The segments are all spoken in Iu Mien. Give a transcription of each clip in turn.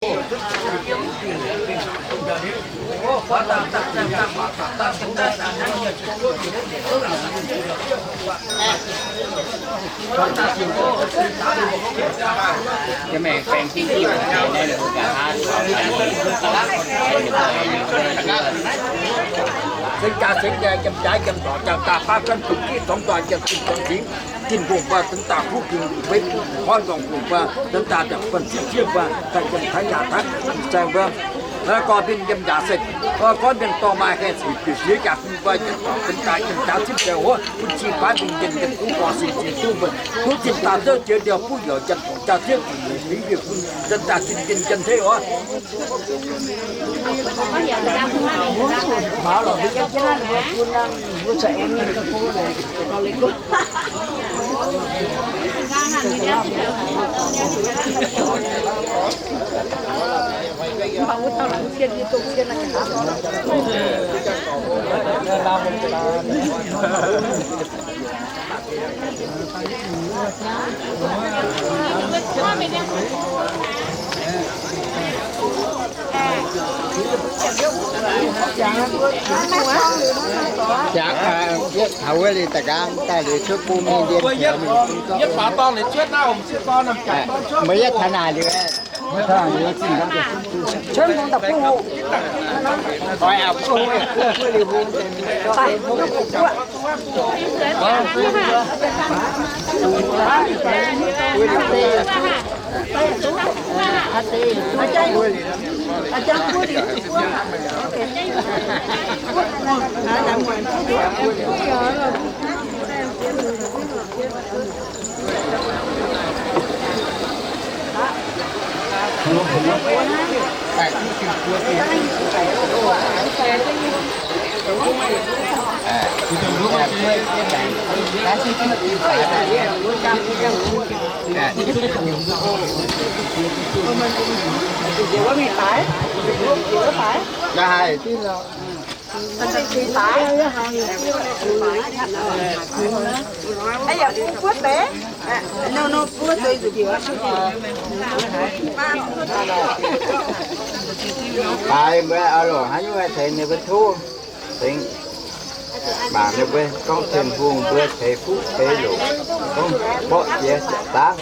Sengx jaax sengx njaih, yiem jaax yiem dorngx, jaax daaih baav gan zuqc jiv dorngx nzoih, jaax zinh dorngx zingx, jin mbungv mbuo dengx daaih huv gengx weic hoiv ndorngx mbungv mbuo dengx daaih da'bun zieqv zieqv mbuo daaih yiem taux yaac taux saeng mbuo. Gorx mienh yiem jaax se, gorngv mienh dorh maaih haengh zuqc bieqc siex jaax bun mbuo yietc dorngx dengx daaih yiem jaax zipv deix wuov bun cing baav mingh yiem yiem guv gorx sin zinh duqv mbuo duqv zinh daaih zouv jiex ndau buv yaac yiem dorngx jaax zieqv zuqc mingh fingx mienh bun dengx daaih zinh yiem yiem hlei wuov. Jangx, taux wuov liuz da'nqaang daaih liuz cuotv bung mingh ndien, meih yietv taux naaic liuz, cuotv bung da'buv hoc. Baaix mbuo oix longc haaix nyungc ceix ninh mbuo tov, ceix mangc ninh mbuo gorngv Tin-Hungh mbuo ceix fuqv ceix loc, gorngv mborqv jiex ziepc zaangv.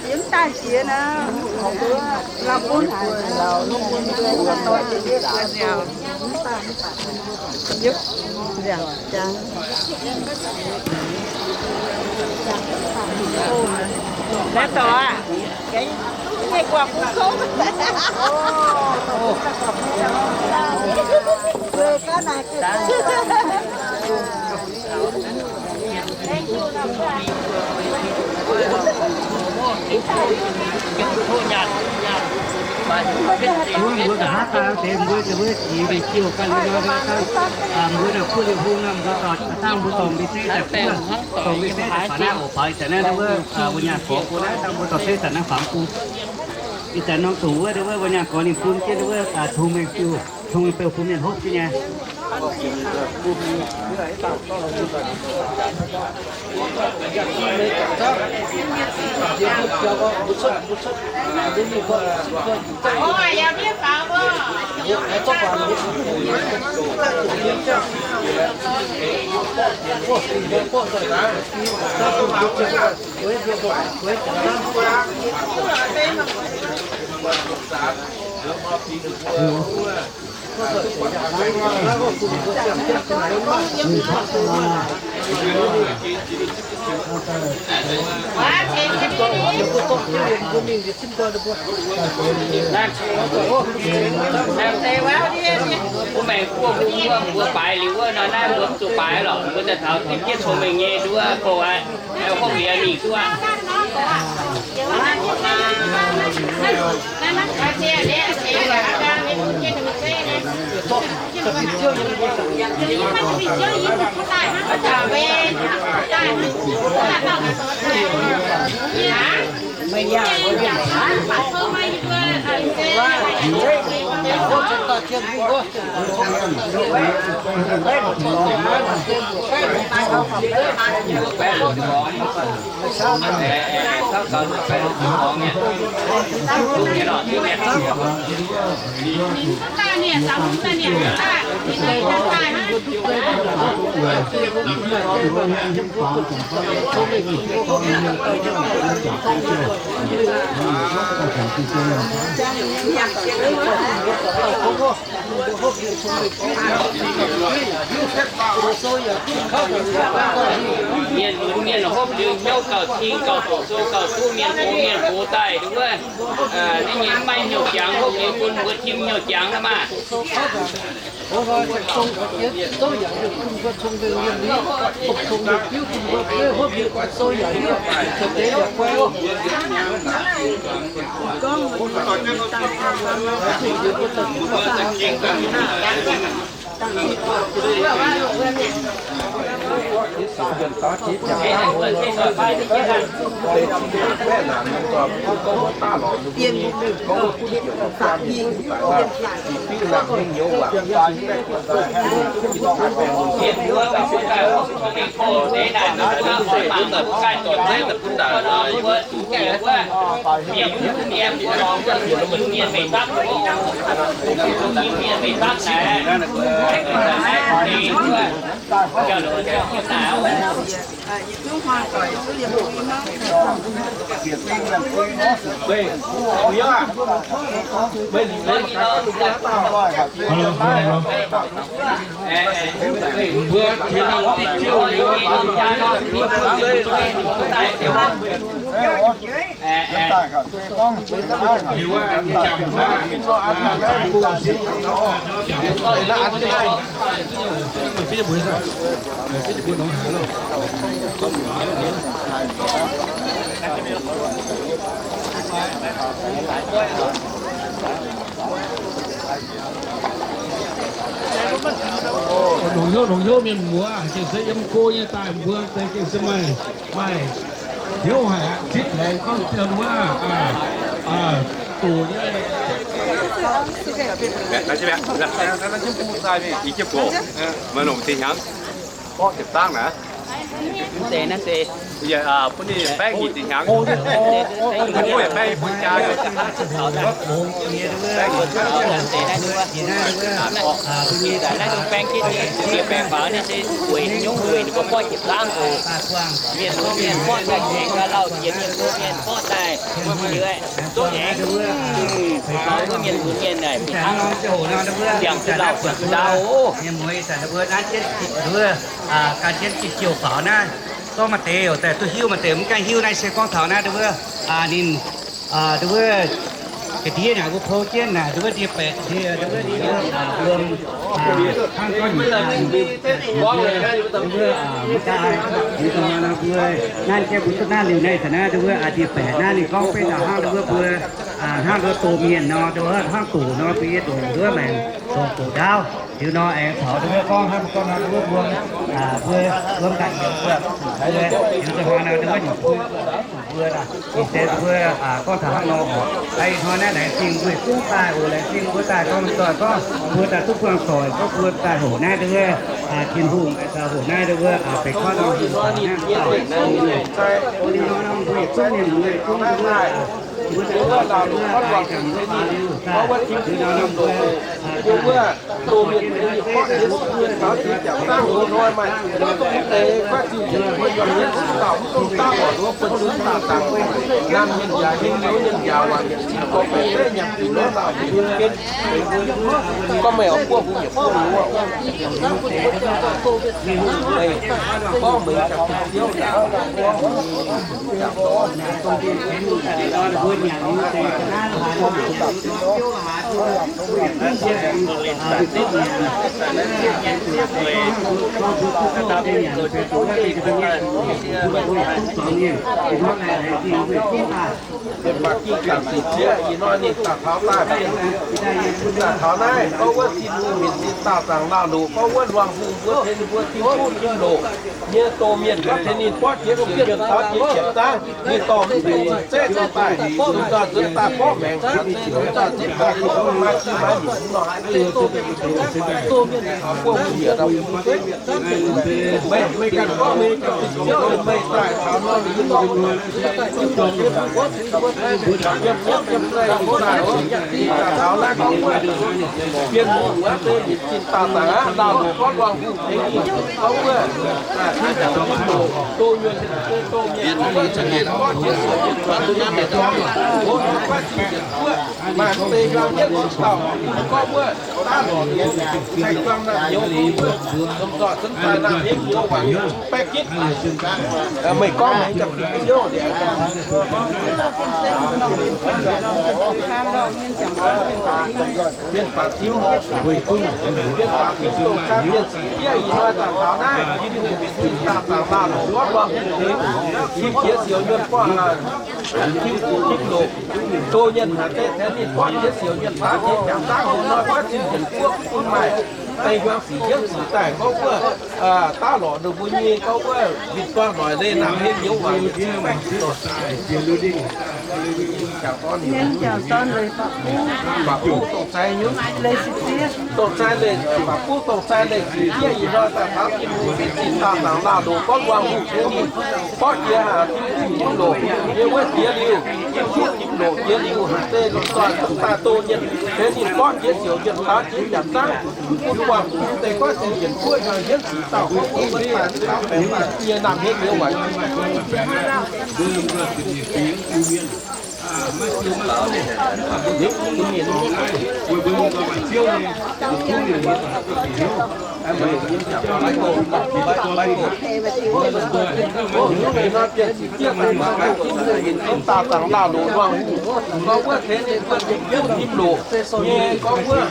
Yiem daaih jiex nor, lamh bun haic. Naaiv dorh aqv. Mbuo nqa'haav daaih deix mbuo deix wuov jiex mingh jiouh ganh liuz nor, mbuo daaih kuv liuz hung nor, mbuo dorh dangh mbuo dorh mbi zeiv daaih buov, dorh mbi zeiv daaih faaux naaiv oc. Faaux ih zanc naaiv wuov, wuov nyaanh gorx bun naaiv dangh mbuo dorh zeiv daaih naaiv faaux bun. Ih zanc norm zuqc wuov, wuov nyaanh gorx ninh bun jienv wuov, tong mengh biouv, tong mengh biouv bun mienh hopv jienv nyei. Mbuo maengx guoqv hung wuov, mbuo baaix liuz wuov nor, naaiv mbuo zuqc baaix lorqc. Mbuo daaih taux zipv jienv cong-mengh nyei nduov bouh aqv, hopv liuz mingh duqv aqv. Mienh lunx mienh hopv liuz hnyouv gauh cing gauh doqc sou gauh duqv mienh gox mienh gox daaih wuov, naaiv nyei maiv maaih hnyouv jangx, hopv liuz bun mbuo tim hnyouv jangx aqv maah. Hello, hello, hello. Mbuo qiemx norm diuh jiuv liuz, liuz aqv, jangx hnangv, Longc hnyouv, longc hnyouv mienh muoz, gengh se yiem go nyei daaih mbuo deix gengh se maaih, maaih hnyouv haic aqv. Zipv laengz gorngv dien wuov, doqc nyei. Mv deix naaiv se, bun ninh baengv nyic ziepc hnyangx. Baengv nyic ziepc hnyangx. Baengv nyic ziepc hnyangx. Naaiv dongh baengv jienv, baengv faaux naaiv se weic nyungc weic ninh mbuo borqv jiepc zaangv oc. Mienh lunx mienh borqv daaih aengx gauh lauh jiex, mienh lunx mienh borqv daaih liuz aeqv, duqv aengx, mienh lunx mienh naaic fih hnangv ziangh duqv lauh ziangh duqv ndau oc. Gan jienv diuh jiouh faaux naaiv, gorngv maaih deix heuc daaih duqv hiuv, maaih deix mv gaengh hiuv. Naaiv se gorngv taux naaiv ndau wuov, ninh, ndau wuov, ga'ndiev naaic mbuo pou jienv naaic ndau wuov ndie-baeqc ndie, ndau wuov ndie, wuom, hnangv gorngv nyungc, ndau wuov, mv gaengh, mbuo nanv jienv mbuo duqv nanv liuz naaiv zanc naaiv ndau wuov ndie-baeqc naaiv ninh gorngv beiv daaih hnangv ndau wuov mbuo, hnangv ndau wuov doh mienh nor, ndau wuov hnangv doqc nor, mbuo yie doqc ndau wuov maengc dongh doqc ndaauv. Liuz nor aengx taux ndau wuov gorngv hnangv gorngv nor ndau wuov mbuo, mbuo wuom ganh yiem mbuo, liuz ndau wuov nor ndau wuov nyungc mbuo, mbuo, ih se mbuo gorngv taux hnangv nor oc. Ih hnoi naaiv laengz zingh mbuo zungv daaih oc, laengz zingh mbuo daaih gorngv doic gorngv mbuo daaih duqv buangh doic gorngv mbuo daaih hoqc naaiv ndau wuov Tin-Hungh, hoqc naaiv ndau wuov benx kouv nor, liuz nor mbuo yietc zungv mienh mbuo yietc zungv ndau wuov, mbuo daaih gorngv ndau wuov, mbuo daaih liuz daaih, liuz nor mbuo, doh mienh mbuo nyei borqv jienv mienh faaux jiex jangx dangh hnoi maaih, mv deix guaatv ziux njiec mbuo yuonh nyei zuqc dauh mv dungx dangh oc, nduov bun zuqc dauh dangh. Naamh mienh njaaux, heng hnyouv mienh njaaux, waac yietc zinh gorngv maiv zeiz nyanc zuqc nor, dauh mbuo gen. Gorngv meih oix buov mbuo yietc buov wuov. Gorngv meih jangx zuqc Ziouv ndaauv, gorngv mbuo jangx dorn, mbuo jangx dorn, mbuo jangx dorn. Mienh baac ging gapv sic zieqv ih hnoi ninh daaih taux daaih, daaih taux naaiv gorngv wuov Tin-Hungh mienh zinh daauh zaangc laauh loc gorngv wuov luangh hungh mbuo tengx ninh mbuo Tin-Hungh Tin-Loc nyei doz mienh gorngv tengx ninh borqv jiex siouc mienh taux jiex ziepc zaangv. Ninh dorh mv deix zeiv zoux daaih, ninh dorh nzuonx daaih borqv maengc, ninh dorh nzuonx daaih gorngv maaih jin maaih nyungc nor haaix deix, meih, meih ganh gorngv meih ganh ziouc meih daaih taux nor, yiem wuov yiem daaih daaih taux naaiv gorngv wuov, Bienh Hungh wuov deix ninh zinh daauh zaangc aqv, laauh loc gorngv luangh hungh tengx ninh gorngv wuov, doz nyuonh, doz mienh gorngv wuov, gorngv jiex siouc mienh, maaih mv deix nzauh jienv dauh gorngv wuov, daav lorz nyouz, haih juang naamh nyouz gorngv wuov, lomh nzoih zunv daaih naamh hengv nyouz waanc baeqv gitv. Meih gorngv meih ganh fih hnyouv nzengc. Mienh baac Tin, mienh baac Tin dongh caa mienh sic fiev ih hnoi daaih taux naaiv, Tin-Hungh mienh zinh daauh zaangc laauh loc gorngv luangh hungh tengx, tim jiex siouc mienh buangh, tim, tim loc, doz mienh haaix deix tengx ninh borqv jiex siouc mienh taux jiex ziepc zaangv, hnoi gorngv zinh njiec guoqv bun maaih deix hiuang sic hietv sic daaih gorngv wuov, daav lorz ninh mbuo nyei gorngv wuov, winh duangh noic leih naamh hengh nyouz waanc. Baac buv dongh zai nyungc, dongh zai leih, baac buv dongh zai leih sic fiev ih hnoi daaih taux Tin-Hungh mienh zinh daauh zaangc laauh loc gorngv luangh hungh tengx ninh borqv jiex haaix, Tin-Hungh Tin-Loc nyei wuov jiex liuz, Tin-Hungh Tin-Loc jiex liuz haaix deix lomh nzoih zunv daaih doz mienh tengx ninh borqv jiex siouc mienh taux jiex ziepc zaangv, bun buangh mv deix gorngv zinh njiec guoqv nzauh hietv sic dauh gorngv wuov daaih taux baengc maaih nyei naamh hengh nyouz waanc. Daaih zaangc laauh loc luangh hungh, gorngv wuov tengx ninh mbuo Tin-Hungh Tin-Loc nyei gorngv wuov,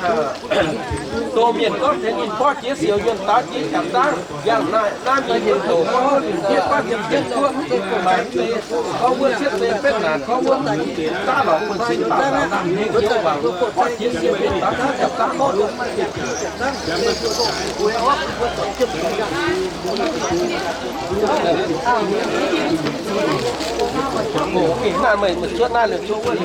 doz mienh gorngv tengx ninh borqv jiex siouc mienh taux jiex ziepc zaangv. Yangh naaiv, naaiv mingh mienh doc gorngv wuov, ninh jiex guoqv, ninh jiex guoqv, maaih deix gorngv wuov cietv deix betv naanc gorngv wuov, daav lorz bun cin baac naaiv mingh heuc waac, borqv jiex siouc mienh taux jiex ziepc zaangv. Naaiv meih, meih cuotv naaiv liuz cuotv wuov,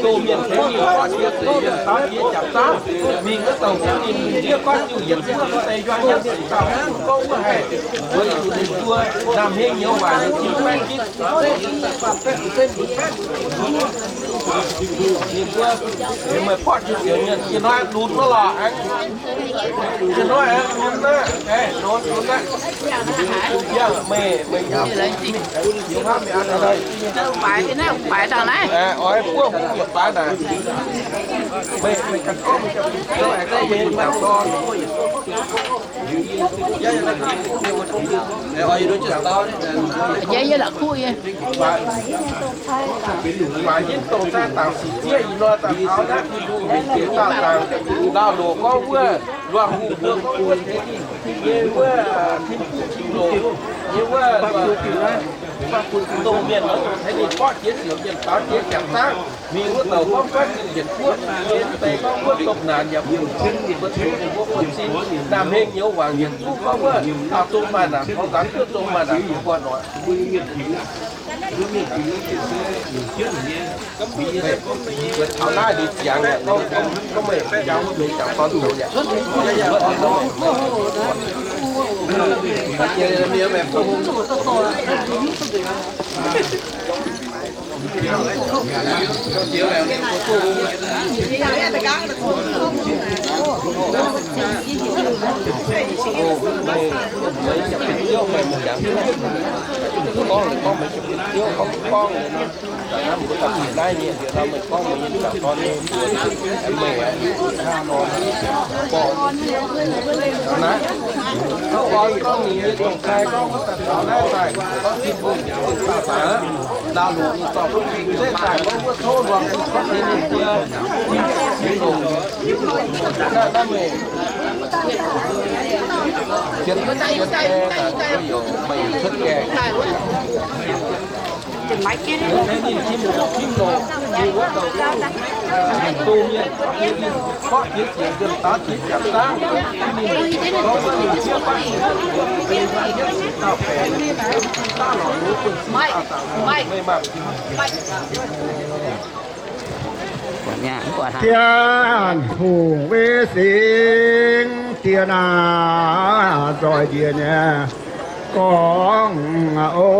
Doz mienh tengx ninh gorngv jiex siouc mienh taux jiex ziepc zaangv, mingh wuov dauh tengx ninh ndiev gorngv jiu yietc zungv deix njuov yietv sic dauh gorngv wuov haih weic zuqc ninh mbuo naamh heng nyouz waaic nyei jin baeqv gitv. Ninh mbuo, meih borqv jiex siouc mienh, ih hnoi lunx wuov lorqc, aengx ih hnoi aengx lunx aqv, lunx, lunx aqv. Yangh meih, meih yangh, oix buov hungh yietc baaix naaic. Meih, meih ganh gorngv, meih ganh gorngv, meih ganh gorngv. Yie la'kuqv yie. Baac yie dongh zaih dangc sic zieqv ih hnoi daaih taux naaiv Tin-Hungh mingh jiex daaih dangc ndau-loc gorngv wuov, luangh hungh mbuo gorngv wuov tengx ninh nyei wuov, Tin-Hungh Tin-Loc nyei wuov, dongh mienh tengx ninh borqv jiex siouc mienh faaux jiex jangx zaangv. Mingh wuov dauh gorngv goiv zinh yietc guoqv, yie deix gorngv wuov dopc naanc yaac mv bun cing, mbuo zuqc ninh mbuo bun cing. Naamh heng nyouz waangc yietc zungv gorngv wuov, taux zong maaih naanc, taux nzaanx duqv zong maaih naanc, mbuo nqoi noic. Taux naaiv liuz ziangx aqv, gorngv, gorngv meih jangx, meih jangx dorn zoux aqv. Janx hungh wei singx diex naaic, nzoih ndiev nyei gorngv oix,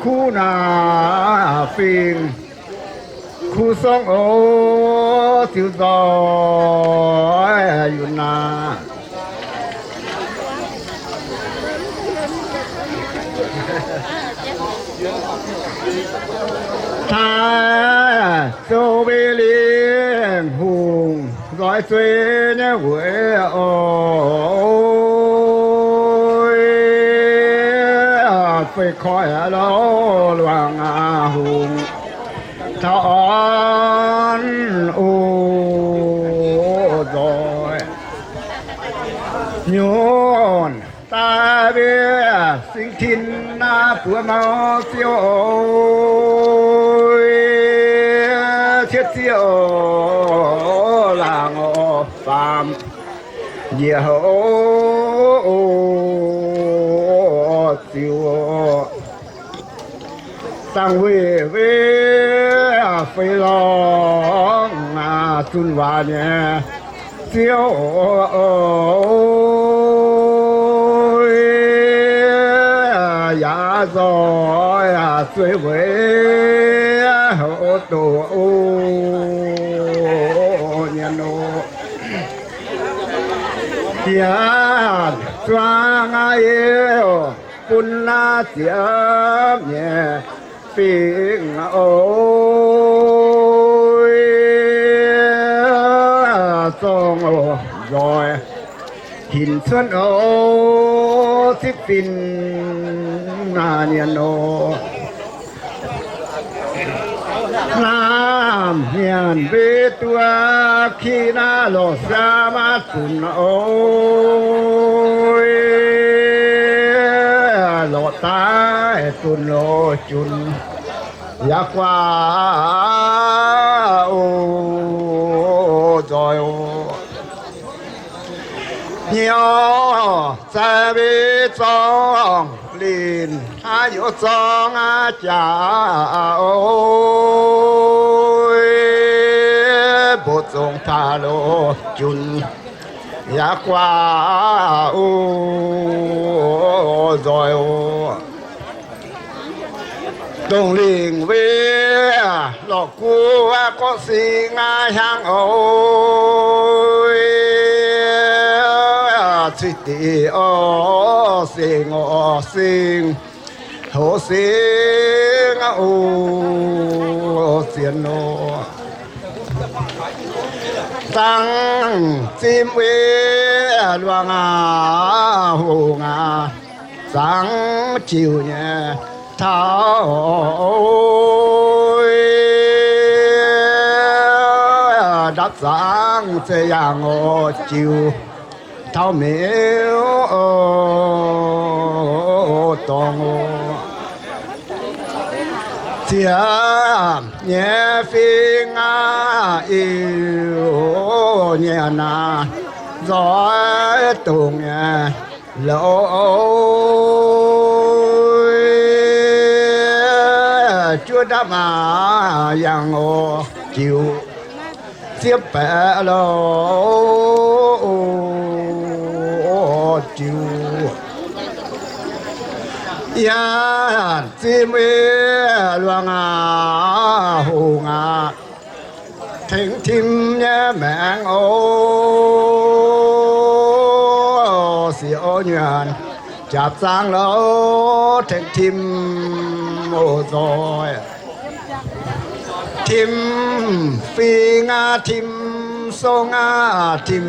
kuv naaic fingx kuv sorng oix, ziux nzoih yunc naaic. Taaix zoux wei lingh hungh nzoih zueiz nyei weic oix, fei koiv lauh luangh hungh taux orn oc nzoih. Nyunc daaih mbuo singx tin naaiv buo maux ziouv oc, cietv ziouv laangz oc, faam njiec houc ziux. Dangh weih weih feix lorngh zunh waac nyei ziouv oc, yaac nzoih zueiz weic hoc doqc oc nyei nor. Yaac zuangx aqv, yie bun naaiv ziepc nyeic fingx oc, zorng oc nzoih hinc cuotv oc, zipv fin naaiv nyei nor. Naamh mienh mbuo duqv ki naaiv lorqc siaa maiv zunc oc, lorqc daaih zunc loz junc yaac guaax oc nzoih oc. Hnyouv zai mbuo zorngh linh hnangv youz zorngh aqv jaax oc, mbuo zongh taaix loz junc yaac guaax oc nzoih oc. Dongh lingc wei lorqc guv gorqv singx aqv hnyangx oc, cui diqc oc singx oc singx, hoz singx oc zien oc. Zangv zimv wei luangh aqv hungh aqv, zangv jiuc nyei taux ndapv zangv zeix yangh oc jiuc taux miuc oc dorngx oc. Ziepc nyeic fingx aqv, iu nyei naaiv nzoih dongh nyei loz juov ndapv aqv yangh oc jiuc ziepv baeqv loz O, jiu, yaac zimv ei luangh aqv, hungh aqv, tengx tim nyei maengc oc. Siouc nyuonh jaapc zaangv louh tengx tim oc nzoih. Tim fing aqv, tim song aqv, tim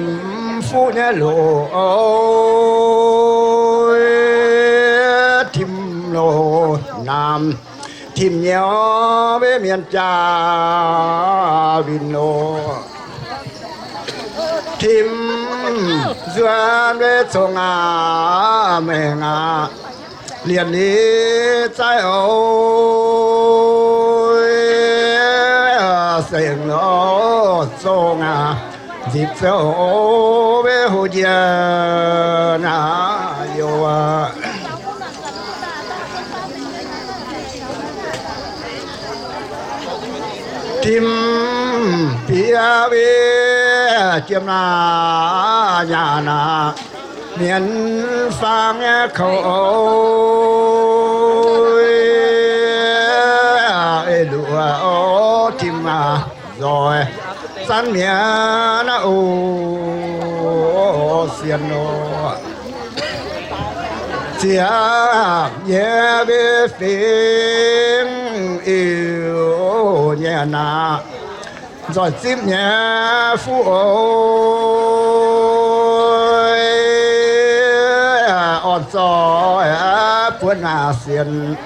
fuqv nyei loz oc. Tim loz naamh, tim nyei oc, mbenc mienh jaa winh oc. Tim nzuonx mbenc cong aqv, maengc aqv, lienc liz zaiv oc. Sengx loz zong aqv, nzipc zouv oc, mbenc hungh jiex naaiv youh aqv. Tim bieqc mbenc jiem naaiv nyaanh aqv, mienh faang nyei kouv oc. Ei luoqc oc, tim aqv, nzoih zanv mienh aqv oc, sienx oc. Ziepc nyeic mbenc fingx Iu-Mienh aqv, nzoih zipv nyei fuqv oc. Orn-zorqv buonv naaic sienx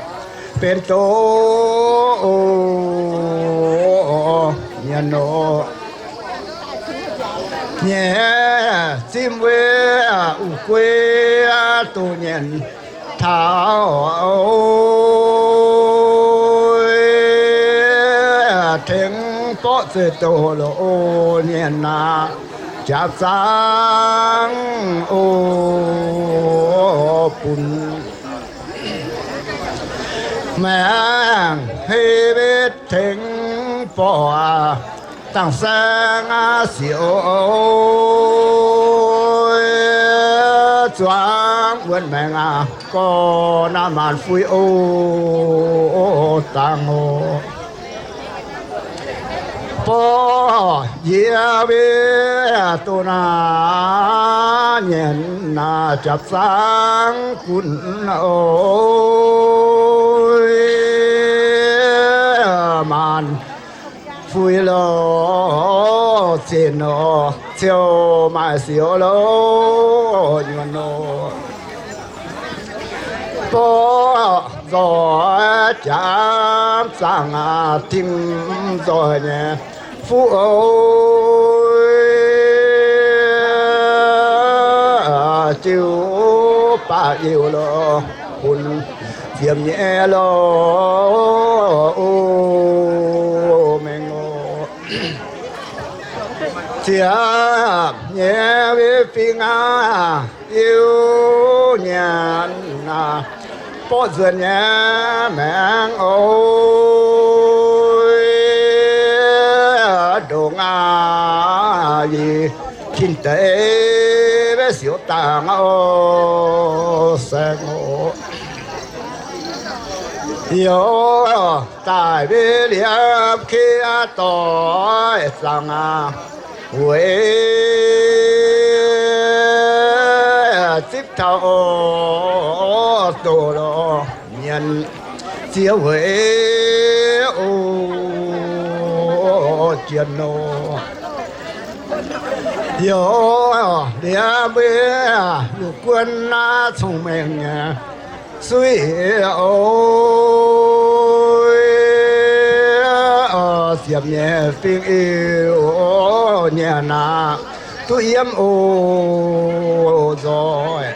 benx doz oc, mienh oc. Nyeic zimv mbuo uix guei doz nyienh taux oc, tengx borqv zueiz doz loz nyienh aqv, jaapc zaangv oc, bun maengc hei mbenc tengx borqv aqv, dangh saeng aqv siouc oc, zuangx wuonv maengc aqv, gorx naaiv maanc fui oc, dangh oc. Borqv yie mbenc doz naaiv nyienx naaiv jaapc zaangv gunv oc, maanc fui loh zinh oc, ziouc maaih siouc loh nyuonh oc. Borqv nzoih jaapc zaangv aqv, tim nzoih nyei fuqv oc, jiu baac Iu-Mienh loh bun ziepc nyeic loh oc, mengh oc. Ziepc nyeic mbenc fingx aqv, Iu-Mienh aqv, borqv nzuonx nyei maengc oc, ndongc aqv yie tin deix mbenc siouc dangh oc, saeng oc. Youz daaih mbenc liemh kie doix zaangc aqv, weic zipv taux oc, doz loh mienh ziex weic oc, jiex nor. Youz liemh mbuo lungh guon naaiv cong-mengh nyei suiv oc, ziepc nyeic fingx Iu-Mienh aqv, duqv yiem oc, nzoih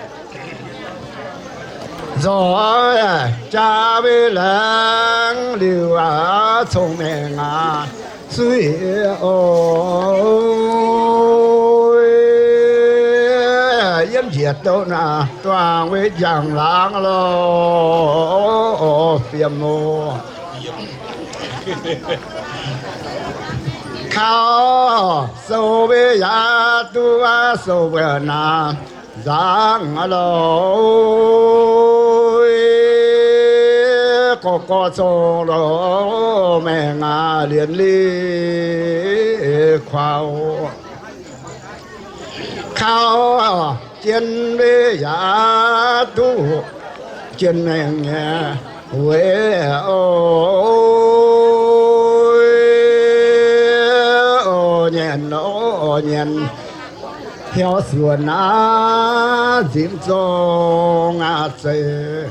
nzoih jaa mbuo laengz liuz aqv, cong-mengh aqv, suiv oc, yiem njiec douh naaiv duangh mbuo njang-laangc loh, fiem oc. Kaux sou mbuo yaac duqv sou mbuo naaiv nzangc loz, gorx gorx cong loz maengx aqv, lienz liuz kuaux. Kaux jien mbuo yaac duqv jien maengx nyei weic oc. Nyanc oc nyanc, hnyouv suonc aqv, nzipc zong aqv zeiz.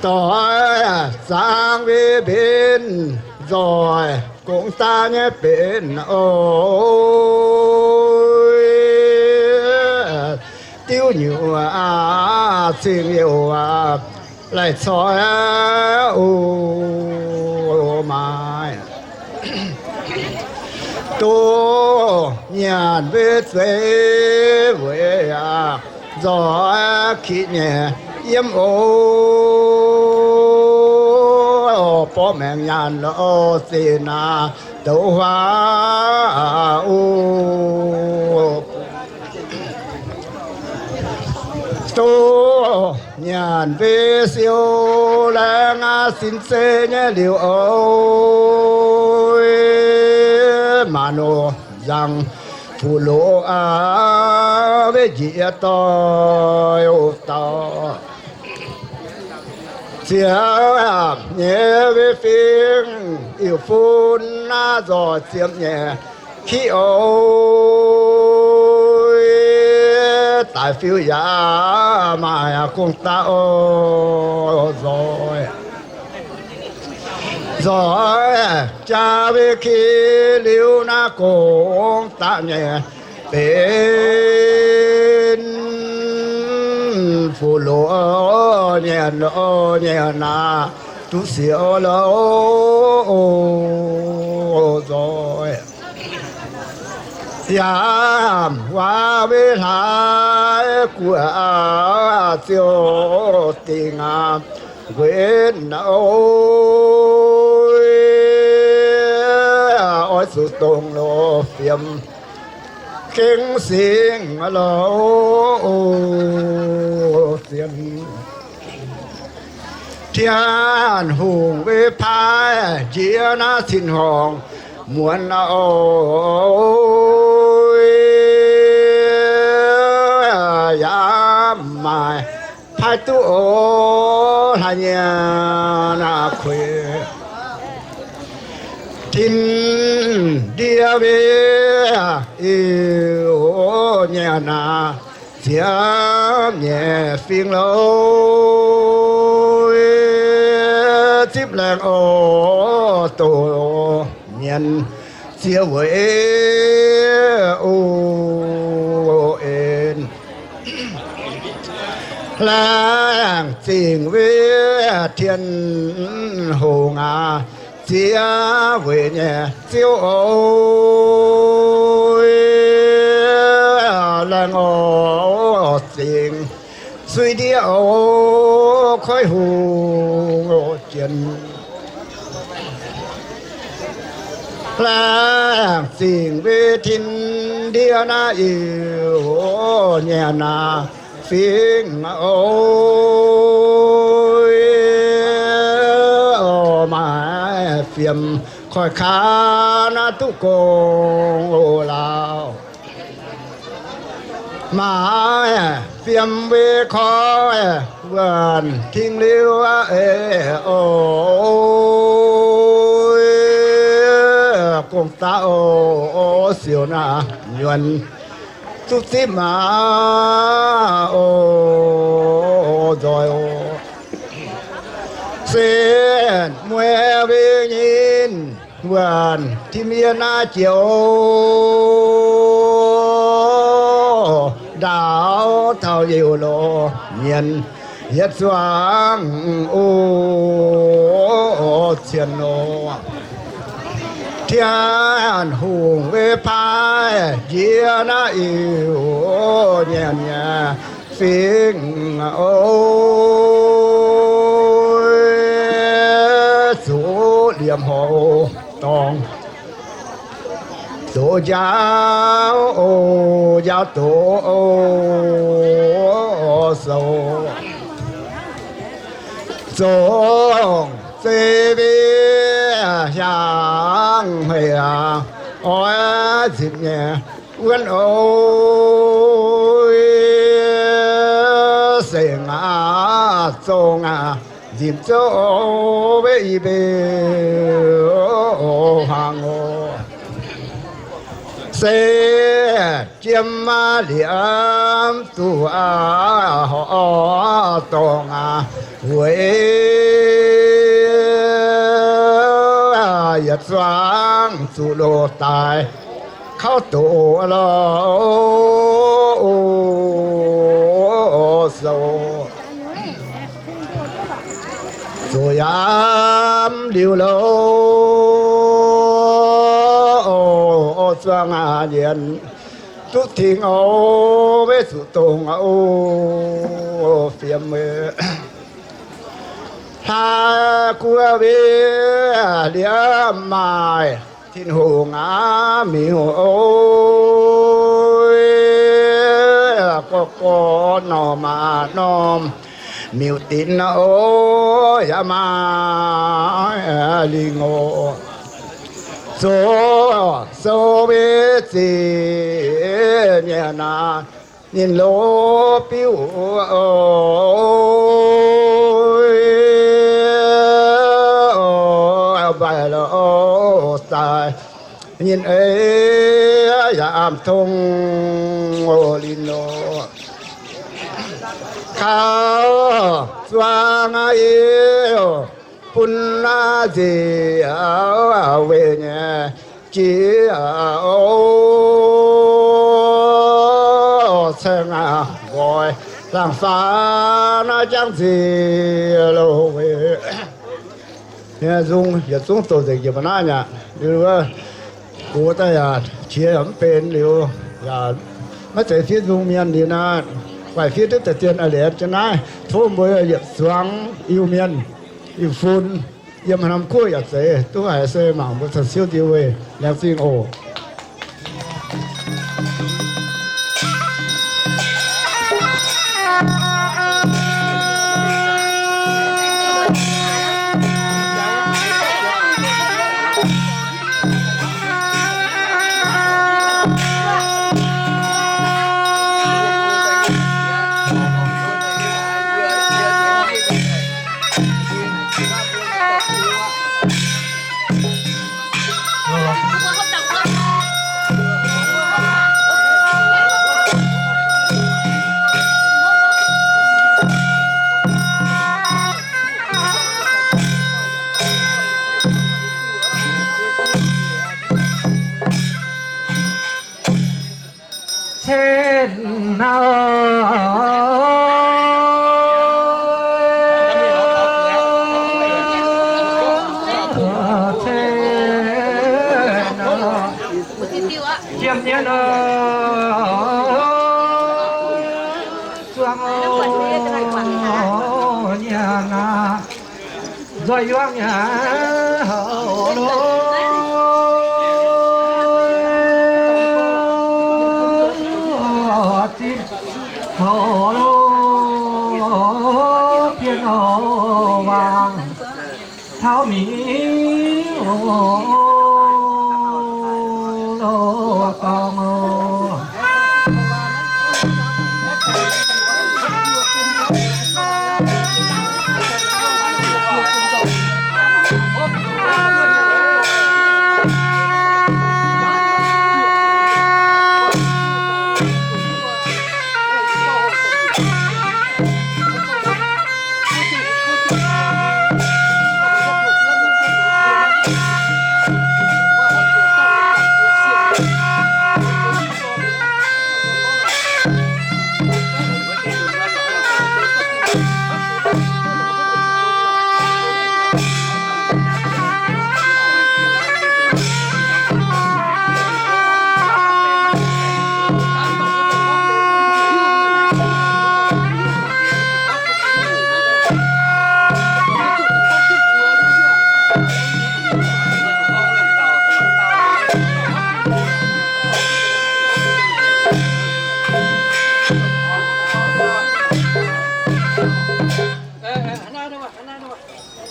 Doix zaang mbuo mbenc nzoih gong daav nyei benx oc. Diuv nyuoqc cing youh laih coi oc maaiz. Duqv nyanc mbuo zeiv weic aqv, nzoih kiqv nyei yiem oc. Borqv maengx nyaanh loz zinh aqv, douc huaav oc. Duqv nyanc mbuo siou laengz aqv, sin zeiv nyei liuz oc. Maanc oc nzangc fuqv loz aqv, mbuo njiec doic oc dauh. Ziepc nyeic mbuo fingx iu fun naaiv nzoih ziepc nyeic kiv oc. Daic fiuv yaac maaih gong daav oc nzoih. Nzoih jaa mbuo kiv liuz naaiv gong daav nyei benx fuqv loz nyei loz nyei naaiv duqv siou loz oc nzoih. Yaac waac mbuo hlaax guoqv ziouc dingc aqv, nquenx oc. Oix zuqc dongh loz fiem gengh singx loz sienx. Tin-Hungh mbuo paaiv njiec naaiv cin-horngh muonz oc. Yaac maaih paaiv duqv oc hlaax nyei naaiv kuinx. Tin-ndie mbuo iu nyei naaiv ziepc nyeic fingx loz, zipv laengz oc doqc mienh ziex weic oc en. Laengz zingh mbuo Tin-Hungh aac, ziex weic nyei Ziouv oc. Laengz oc zingh suiv ndiev oc koiv-hungh oc jien. Laengz zingh mbuo Tin-ndie naaiv iu nyei naaiv fingx oc. Maaih fiem koiv-kaa naaiv duqv gong oc lauh. Maaih fiem mbuo koiv wuonh tingx liuz aqv oc. Gong-daqv oc, siouc naaiv nyuonh duqv zipv maah oc nzoih oc. Se mueiz mbuo nyei wuonh tim yie naaiv jiex oc. Ndaauv taux youh loz mienh yietc zuangx oc cien oc. Tin-Hungh mbuo paaiv njiec naaiv iu nyei nyei fingx oc. Zuqc liemh hoc dorngx Zoux njaaux, njaaux doqc sou, zongh zeiv mbiv hiaangx haic aqv, oix nzipc nyei wuonv oc. Seng aqv, zong aqv, nzipc zouv mbiv i mbiv hmuangx oc. Se jiem liemh zuqc horqc dorngx aqv, weic yietc zuangx zuqc loz daaih kauv doqc lorh sou. Zoux yaac liuz loz zuangx aqv, nyienx duqv tingx oc, maiv zuqc dongh oc, fiem meih. Hlaax guoqv mbiv liemh maaih Tin-Hungh aqv, miuc oc, gorx gorx norm maac norm miuc dinx oc, yaac maaih lingh oc. Zoux sou mbiv ziex nyei naaic, ninh loz biuv oc, mbaih loz daaih, ninh eix yaac mv tong oc, lingh oc. Kauv zuangx yie bun nziex weic nyei jiex oc, caeng aqv, nqoi laangz faanv naaiv jangv nziex loz weic. Nzung yietc zungv doh nzengc jiex mbuo naaiv nyei aqv. Liuz wuov gox daaih yaac qiex yaac mv benx liuz, yaac maiv zeiz fiev nzung mienh liuz naaiv, waaic fiev duqv deix dien a'lienz jienv naaiv. Tov mbuo yietc zuangx Iu-Mienh, Iu-Fun, yiem haaix norm guoqv yaac zeiz, duqv haiz se mangc mbuo caux Ziouv ndie weih laengz zingh oc. Cen nor, cen nor, jiem nyei nor, zuangx nyei naaic. Nzoih yuangv nyei hauv lo, zinh hauv lo, bien hauv wangc taux mi'aqv lo, dorngx oc.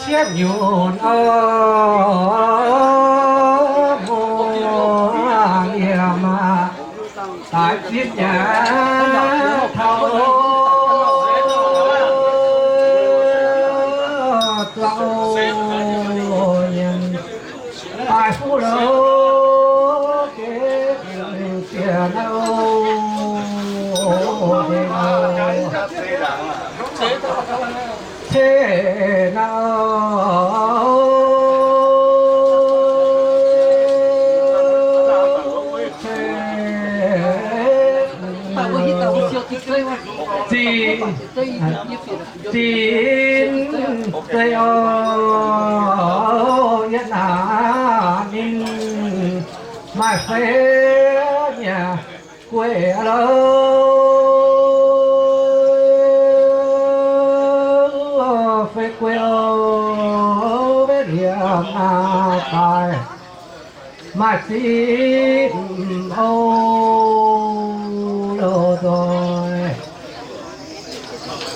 Cietv nyunc o, muoz-yiem aac, daaih zipv nyei taux zuangx nyiemc daaih fuqv louh, geh ziex nau, ceh nau, ceh zinh, zinh zeiz o, yie naaic ninh maaih fei nyei guei louh, fei guei o, maiv liemh naaiv daaih maaih zinh o, loz nzoih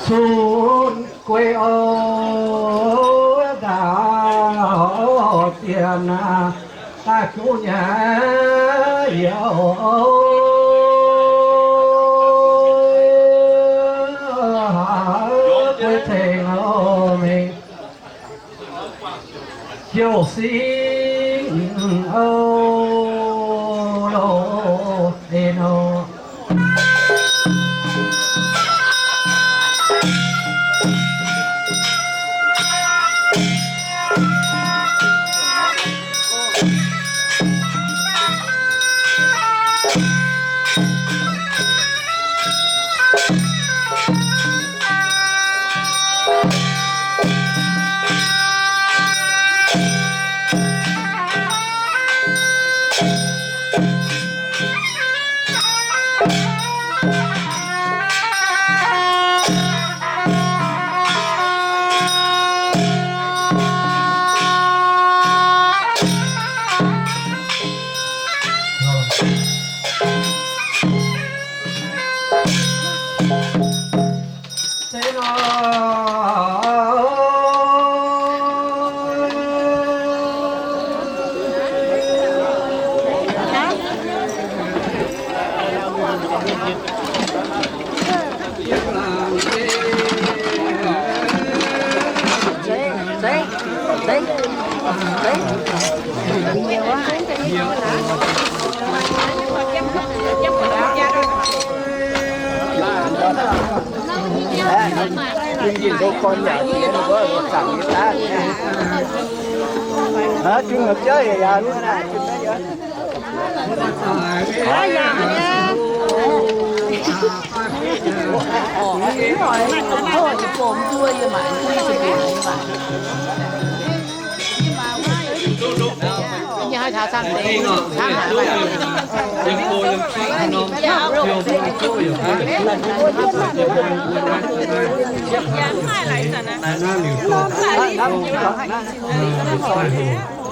cun guei o, ndaauv ziex naaiv daaih zuqc nyei youz o, guei ceng o, mingh jouh singv o, loz en o.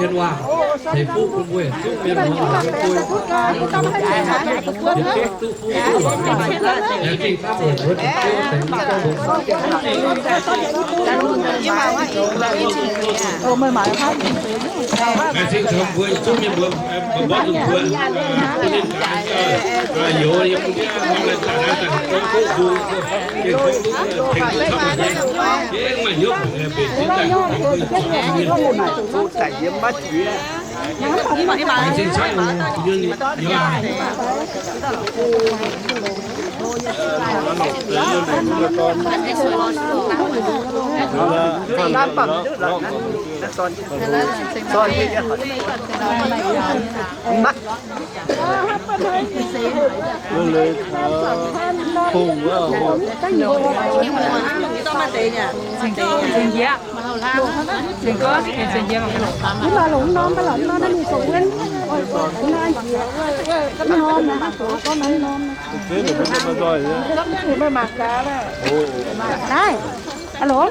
Hiến hoa, thầy Phúc cũng vui, chúc mừng năm mới vui, hiến Tết chúc phúc, hiến kinh pháp ổn, hiến kinh pháp ổn. Ngài xin thưa vui, chúc mừng bữa, bữa, bữa dùng thuận, à, có nên cả, à, à, hiểu, hiểu, à, Naaiv, alo.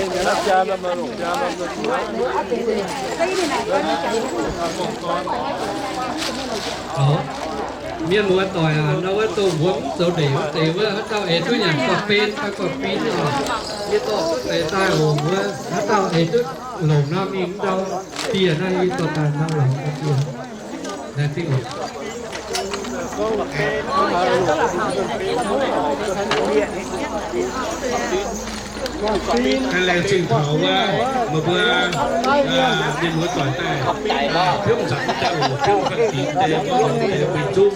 Mienh muoz-doic aac, nor wuov dongh mbuo mv zoux ndeic wuov deix wuov, haaix dauh eix duqv nyanc gorqv-ben fai gorqv-bin oc, yie dorh duqv deix daaih longc wuov. Haaix dauh eix duqv longc nor mingh wuov ndau dieh naaiv, yie dorh daaih nor longc dieh. Laengz zingh oc. Laengz zingh taux wuov, meih mbuo mienh muoz-doic daaih, tiuv zanc daaih oc, tiuv ganh dingc deix mbuo longc deix bun zungv.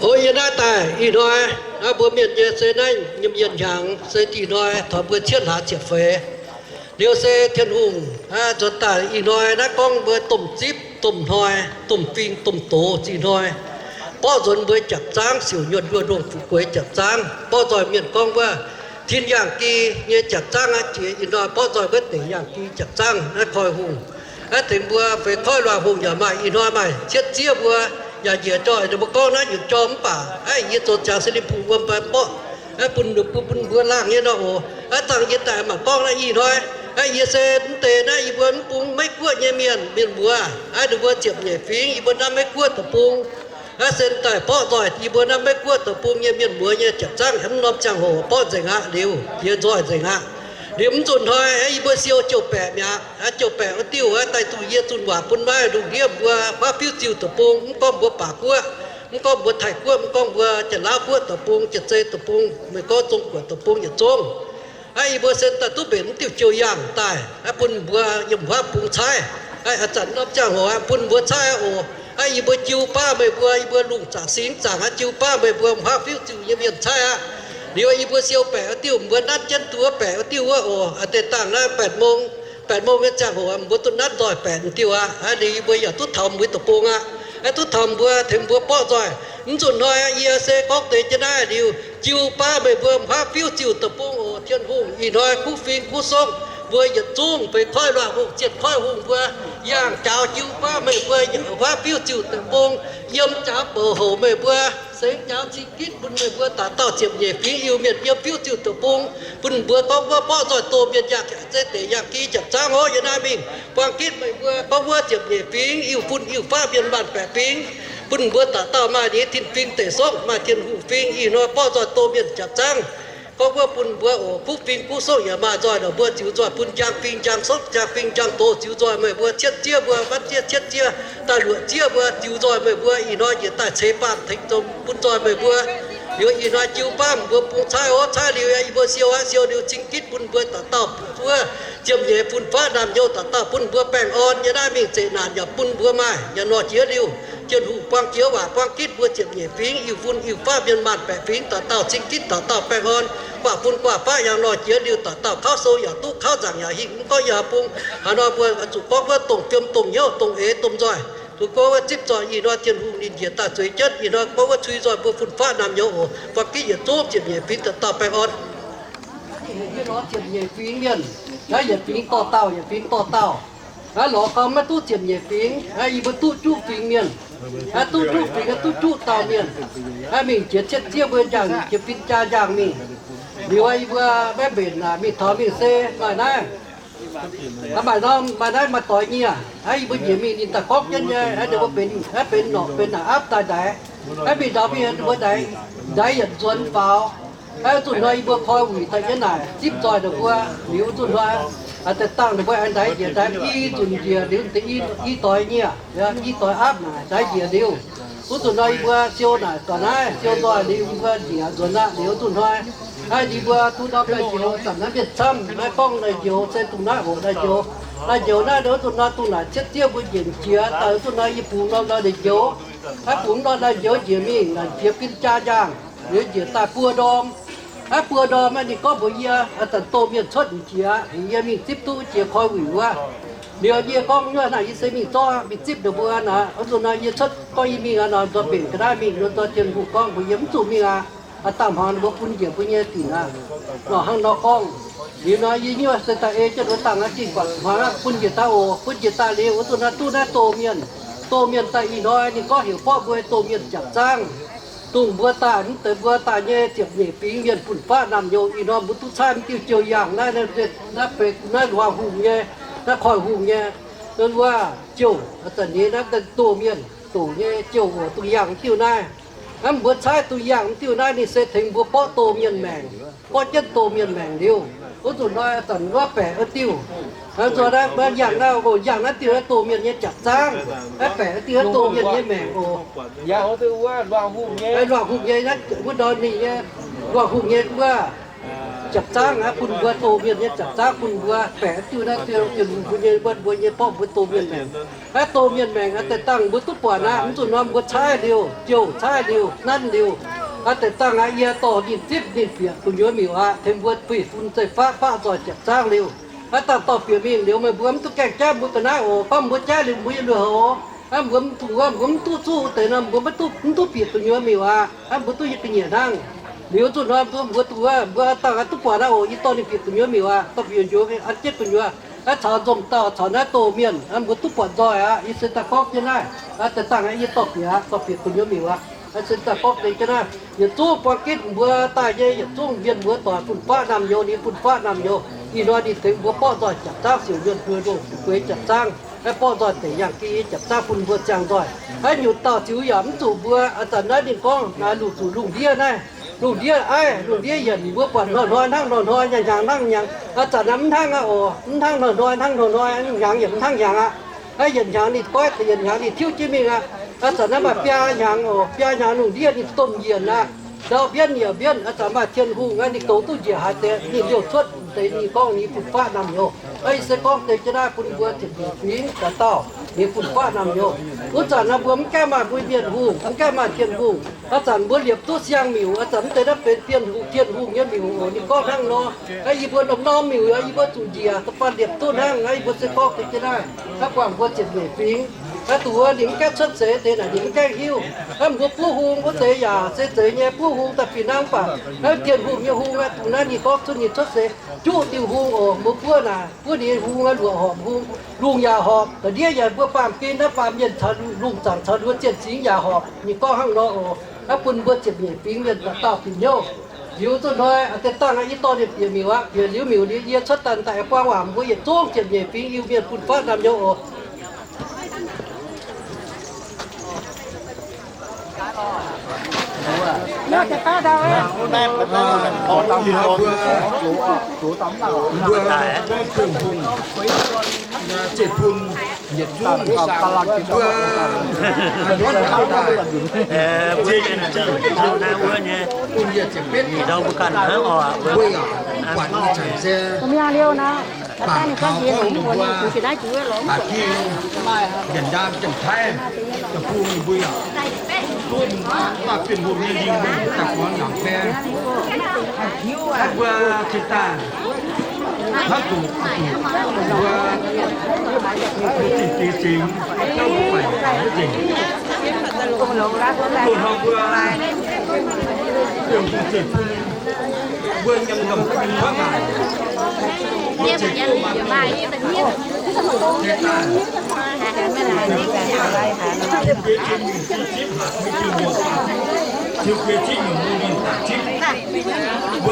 Ov, yie naaiv daaih ih hnoi, naaiv mbuo mienh nyei se naaiv nyiemc yietc hnyangx se ih hnoi taux mbuo cietv hlaax ziepc feix. Liuz se Tin-Hungh nzuonx daaih ih hnoi naaiv gorngv mbuo domh zipv, domh hnoi, domh fing, domh doz zih hnoi. Borqv nzuonx mbuo japc zaangv siouc nyuonh nduoh ndongh fu'jueiv japc zaangv. Borqv nzoih mienh gorngv wuov tin yangh gi nyei japc zaangv aqv. Jiex ih hnoi borqv nzoih wuov deix yangh gi japc zaangv naaiv koi hungh. Naaiv tengx mbuo feix koiv luangh hungh yaac maaih ih hnoi maaih cietv ziev mbuo yaac njiec joih ninh mbuo gorngv naaiv nyutc jorm mv baac aeqv, yie zoux ziangx se ninh mbuo wuom mbaih mborqv aeqv, bun ninh mbuo, bun mbuo laangh nyei nor oc. Aeqv, dangh yie daaih mangc gorngv naaiv ih hnoi, aeqv, yie se mv deix naaiv yie mbuo mv bung Meiv Guoqv nyei mienh, mienh muoz, aeqv, ninh mbuo ziepc nyeic fingx yie mbuo naaiv Meiv Guoqv deic-bung. Aeqv, se daaih borqv nzoih yie mbuo naaiv Meiv Guoqv deic-bung nyei mienh muoz nyei japc zaangv hemx norm ziangh hoc borqv nzengc aqv liuz, jiex nzoih nzengc aqv. Liuz mv nzunc hnoi aeqv, yie mbuo siou jouh baeqc mi'aqv. Aeqv, jouh baeqc wuov diuh aeqv, daaih duqv yie zunh waac bun maiv lungh ndiev mbuo huaav fiuv ziuh deic-bung, mv gorngv mbuo Baac Guoqv, mv gorngv mbuo Taiv Guoqv, mv gorngv mbuo Janx-Laauv Guoqv deic-bung, Jiex Zei deic-bung, meih gorngv Zong Guoqv deic-bung yietc zungv. Aeqv, yie mbuo se daaih duqv mbenc mv diuh jouh yangh daaih aeqv, bun mbuo yiem huaav bung caaiv. Aeqv, a'zanc norm ziangh hoc aeqv, bun mbuo caaiv aqv oc. Aeqv, yie mbuo jiu baav meih mbuo, yie mbuo lungh zaangc singx zaangc aqv, jiu baav meih mbuo huaav fiuv ziuh nyei mienh caaiv aqv. Liuz yie mbuo siou baeqc wuov diuh, mbuo nanv jienv duqv baeqc wuov diuh wuov oc. Aeqv, deix dangh naaiv baeqc mong, baeqc mong nyei ziangh hoc mbuo duqv nanv nzoih baeqc diuh aqv. Aeqv, liuz yie mbuo yaac duqv taux mbuo deic-bung aqv. Aeqv, duqv taux mbuo tengx mbuo borqv nzoih. Mv nzunc hnoi yie se gorngv deix jienv naaiv liuz, jiu baav meih mbuo huaav fiuv ziuh deic-bung oc. Tin-Hungh ih hnoi kuv fing kuv songv mbuo yietc zungv feix koiv luangh hungh, zietc koiv hungh mbuo yangh jaaux jiu baav meih mbuo huaav fiuv ziuh deic-bung, yiem jaaux bouc houc meih mbuo, sengx jaaux cing gitv bun meih mbuo dauh dauh ziepc nyeic fingx Iu-Mienh yiem fiuv ziuh deic-bung, bun mbuo gorngv wuov borqv nzoih doh mienh yangh, zeiv deix yangh gi japc zaangv hov yie naaiv mingh. Buang gitv meih mbuo gorngv wuov ziepc nyeic fingx Iu-Fun Iu-Faqv mienh maanh baeqc fingx, bun mbuo dauh dauh maaih ninh nyei tin-fingx deic sokv, maaih Tin-Hungh fingx. Ih hnoi borqv nzoih doh mienh japc zaangv. Gorngv wuov bun mbuo oc, kuv fingx kuv sokv yaac maaih nzoih, mbuo ziux nzoih bun njang fingx njang sokv, njang fingx njang doz ziux nzoih meih mbuo, cietv ziev mbuo, mbatv ziev cietv ziev, daaih luoqc ziev mbuo, ziux nzoih meih mbuo. Ih hnoi njiec daaih ceix baamh tengx bun nzoih meih mbuo. Liuz ih hnoi jiu baav mbuo bung caaiv orv caaiv liuz, yie mbuo siou aqv, siou liuz cing gitv bun mbuo dauh dauh, wuov ziepc nyeic fun-faqv naamh nyouz dauh dauh bun mbuo baengh orn nyei naaiv mingh zeqc naanc yaac bun mbuo maaih yaac nor jiex liuz, Tin-Hungh buang jiex waac buang gitv mbuo ziepc nyeic fingx, Iu-fun Iu-faqv mienh maanh baeqc fingx dauh dauh cing gitv dauh dauh baengh orn, guaav fun guaav faqv yaac nor jiex liuz dauh dauh kauv sou yaac duqv, kauv nzaangc yaac hingh. Mv gorngv yaac bung haaix nor mbuo zuqc gorngv wuov dongh fiemx dongh hnyouv dongh eix domh nzoih, duqv gorngv wuov zipv zoih ih hnoi Tin-Hungh ninh njiec daaih zueiz jienv ih hnoi gorngv wuov cui nzoih mbuo fun-faqv naamh nyouz oc. Buang gitv yietc zungv ziepc nyeic fingx dauh dauh baengh orn. Ziepc nyeic fingx mienh, naaiv yietc fingx dorh dauh, yietc fingx dorh dauh. Naaiv lorz gau maiv duqv ziepc nyeic fingx, naaiv yie mbuo duqv juqv fingx mienh. Naaiv duqv juqv fingx, duqv juqv dauh mienh. Naaiv mingh jiex cietv zieqv mbuo njang, jiex fin-jaa njang mingh. Liuz yie mbuo maiv mbenc naaic mingh taux mingh se maaih naaiv, maaih naaiv maaih doix nyie. Naaiv yie mbuo njiec mingh ninh daaih gorngv jienv nyei, naaiv ninh mbuo benx, naaiv benx norqc benx naaic aapv daaih ndaix. Naaiv mingh ndau mingh ninh mbuo ndaix, ndaix yietc nzuonx faaux. Naaiv zuqc hnoi yie mbuo koi wuic daaih jienv naaic zipv zoih ninh mbuo. Liuz zuqc hnoi deix dangh ninh mbuo aengx ndaix njiec ndaix i nzunc njiec liuz deix i doix nyie, i doix aapv naaic ndaix njiec liuz, wuov zuqc hnoi yie mbuo siou naaic dorc naaiv siou nzoih liuz yie mbuo njiec nzuonx aqv. Liuz zuqc hnoi naaiv yie mbuo duqv ndorm daaih njoux zanc naaiv mienh camv naaiv gorngv naaiv njoux se dongh naaiv hoc naaiv njoux. Naaiv njoux naaiv wuov zuqc hnoi dongh naaic cietv zieqv mbuo njiec jiex daaih wuov zuqc hnoi yie bungx norm ndau njiec njoux. Naaiv bungx norm ndau njoux njiec mingh naaic jiex fin-jaa njang, liuz njiec daaih buo ndorm. Naaiv buo ndorm naaiv ninh gorngv mbuox yie, aa, zanc doh mienh cuotv jiex, heuc yie mingh zipv duqv jiex koi wuic wuov. Liuz yie gorngv nyuoz naaic yie se mingh zorqv mingh zipv ninh mbuo naaic, wuov zuqc nor yie cuotv gorngv yie mingh aqv nor, nzoih mbenc ga'naaiv mingh nor, nzoih Tin-Hungh gorngv mbuox yie mv zuqc mingh aqv. Aa, dangh hmuangx ninh mbuo bun njiec mbuo nyei dinc aqv. Nor hnangv nor gorngv, liuz nor yie nyuoz se daaih ei jienv nduov dangh aqv, zingh buatc hmuangx aqv, bun njiec daaih oc. Bun njiec daaih liuz wuov zuqc nor duqv naaiv doh mienh. Doh mienh daaih ih hnoi ninh gorngv heuc borqv mbuo doh mienh jaapc zaangv. Dongh mbuo daaih mv deix mbuo daaih nyei ziepc nyeic fingx mienh fun-faqv naamh nyouz ih hnoi mbuo duqv caaiv mv diuh jouh yangh naaiv, naaiv, naaiv luangh hungh nyei, naaiv koiv hungh nyei, wuov jouh zanc nyei naaiv doh mienh doqc nyei jouh oc, dongh yangh mv diuh naaiv. Hnamv mbuo caaiv dongh yangh mv diuh naaiv ninh se tengx mbuo borqv doh mienh maengc, borqv jienv doh mienh maengc liuz, wuov zuqc hnoi zanc wuov baeqc wuov diuh, nzuonx naaiv yangh naaiv oc, yangh naaiv diuh naaiv doh mienh nyei jaapc zaangv, naaiv baeqc wuov diuh naaiv doh mienh nyei maengc oc. Luangh hungh nyei, wuov ndorm ninh nyei, luangh hungh nyei wuov jaapc zaangv aqv, bun mbuo doh mienh nyei jaapc zaangv bun mbuo baeqc diuh naaiv diuh, diuh mbuo nyei, mbuo nyei borqv mbuo doh mienh maengc. Naaiv doh mienh maengc aqv, deix dangh mbuo duqv buatc aqv. Mv zuqc nor mbuo caaiv liuz, jouh caaiv liuz, nanv liuz, aa, deix dangh aqv, yie dorh ninh zipv ninh bieqc gu'nyuoz miuc aqv, tengx mbuo buih fun zeiv-faqv baqv nzoih jaapc zaangv liuz, aa, dangh dorh bieqc mingh liuz, meih mbuo mv duqv gaengh jaiv mbuo ga'naaiv oc. Gorngv mbuo jaiv liuz mbuo nyei lui-houx, aa, mbuo mv zuqc wuov, mbuo mv duqv zuqv wuov deix nor, mbuo mv duqv, mv duqv bieqc gu'nyuoz miuc aqv. Aa, mbuo duqv yie ga'nyiec hnangv. Liuz zuqc nor mbuo, mbuo duqv wuov, mbuo dangh aqv duqv buatc aqv oc. Yie dorh ninh bieqc gu'nyuoz miuc aqv, dorh bieqc gu'nyuoz an jienv gu'nyuoz, aa, caux nzomc dauh caux naaiv doh mienh, aa, mbuo duqv buatc nzoih aqv. Yie se daaih gorngv jienv naaiv, aa, deix dangh aqv, yie dorh bieqc aqv, dorh bieqc gu'nyuoz miuc aqv. Aa, se daaih gorngv deix jienv naaiv, yietc zungv buang gitv mbuo daaih nyei, yietc zungv mienh mbuo doic fun-faqv naamh nyouz, ninh fun-faqv naamh nyouz. Ih hnoi ninh tengx mbuo borqv nzoih jaapc zaangv, siouc yuonh buo ndoh gueix jaapc zaangv, naaiv borqv nzoih deic yangh geh nyei jaapc zaangv bun mbuo ziangh nzoih. Naaiv nyutc dauh ziux yaac mv zuqc mbuo, aa, zanc naaiv ninh gorngv naaiv lungh zuqc lungh ndiev naaiv. Lungh ndiev aiv, lungh ndiev yienc, mbuo buatc hnoi-hnoi hnangv hnoi-hnoi, hnyangx-hnyangx hnangv hnyangx. Aa, zanc naaiv mv hnangv aqv oc, mv hnangv hnoi-hnoi, hnangv hnoi-hnoi, hnyangx yaac mv hnangv hnyangx aqv. Naaiv yienc hnyangx ninh goiv, yienc hnyangx ninh tiuv jienv mingh aqv. Aa, zanc naaiv maaih biaa hnyangx oc, biaa hnyangx lungh ndiev ninh domh yienc aqv. Ndau mbienv yaac mbienv, aa, zanc maaih Tin-Hungh aqv, ninh goux duqv njiec haaix deix, ninh liouh cuotv deix, ninh gorngv ninh fun-faqv naamh nyouz. Aa, yie se gorngv deix jienv naaiv bun mbuo ziepc nyeic fingx dauh dauh, ninh fun-faqv naamh nyouz. Wuov zanc naaiv mbuo mv gaengh maaih mbuo Mienh hungh, mv gaengh maaih Tin-Hungh. Aa, zanc mbuo liepc duqv siang-miuc, aa, zanc mv deix naaiv benx Tin-Hungh, Tin-Hungh nyei miuc oc. Ninh gorngv hnangv nor, aa, yie mbuo norm-norm miuc, aa, yie mbuo zuqc njiec da'faanh liepc duqv hnangv. Aa, yie mbuo se gorngv deix jienv naaiv, aa, buangh mbuo ziepc nyeic fingx, aa, dongh wuov ninh mv gaengh cuotv seix deix naaic ninh mv gaengh hiuv. Aa, mbuo buov hung wuov deix yaac se zeiz nyei, buov hung daaih fih hnangv, mv baac naaiv Tin-Hungh nyei hung aqv, dongh naaiv ninh gorngv cuotv, ninh cuotv seix juqv diuh hung oc. Mbuo buov naaic, buov ninh nyei hung aqv, luoqc horpc hung, lungh yaac horpc, ga'ndiev yaac mbuo baamh gen naaiv baamh mienh caux lungh zaangc caux ninh mbuo zien singx yaac horpc. Ninh gorngv hnangv nor oc. Aa, bun mbuo ziepc nyeic fingx mienh dauh dauh bieqc hnyouv. Liuz zuqc hnoi, aa, deix dangh aqv, yie dorh ninh bieqc miuc aqv. Bieqc liuz miuc liuz, yie cuotv daaih daaih buang waac mbuo yietc zungv ziepc nyeic fingx Iu-Mienh fun-faqv naamh nyouz oc. Mbuo, mbuo, mbuo, mbuo, mbuo, mbuo, Mbuo cingx daaih hnangv zuqc, zuqc mbuo, mbuo zingh diex zingx, hnangv mbuo baengc nzengc. Loz-hnoi mbuo, mbuo mbuo zeiv bung, mbuo nyiemc nyiemc kuv ngaanc, mbuo ceix duqv maaih ziex daaih, ziex daaih, ziex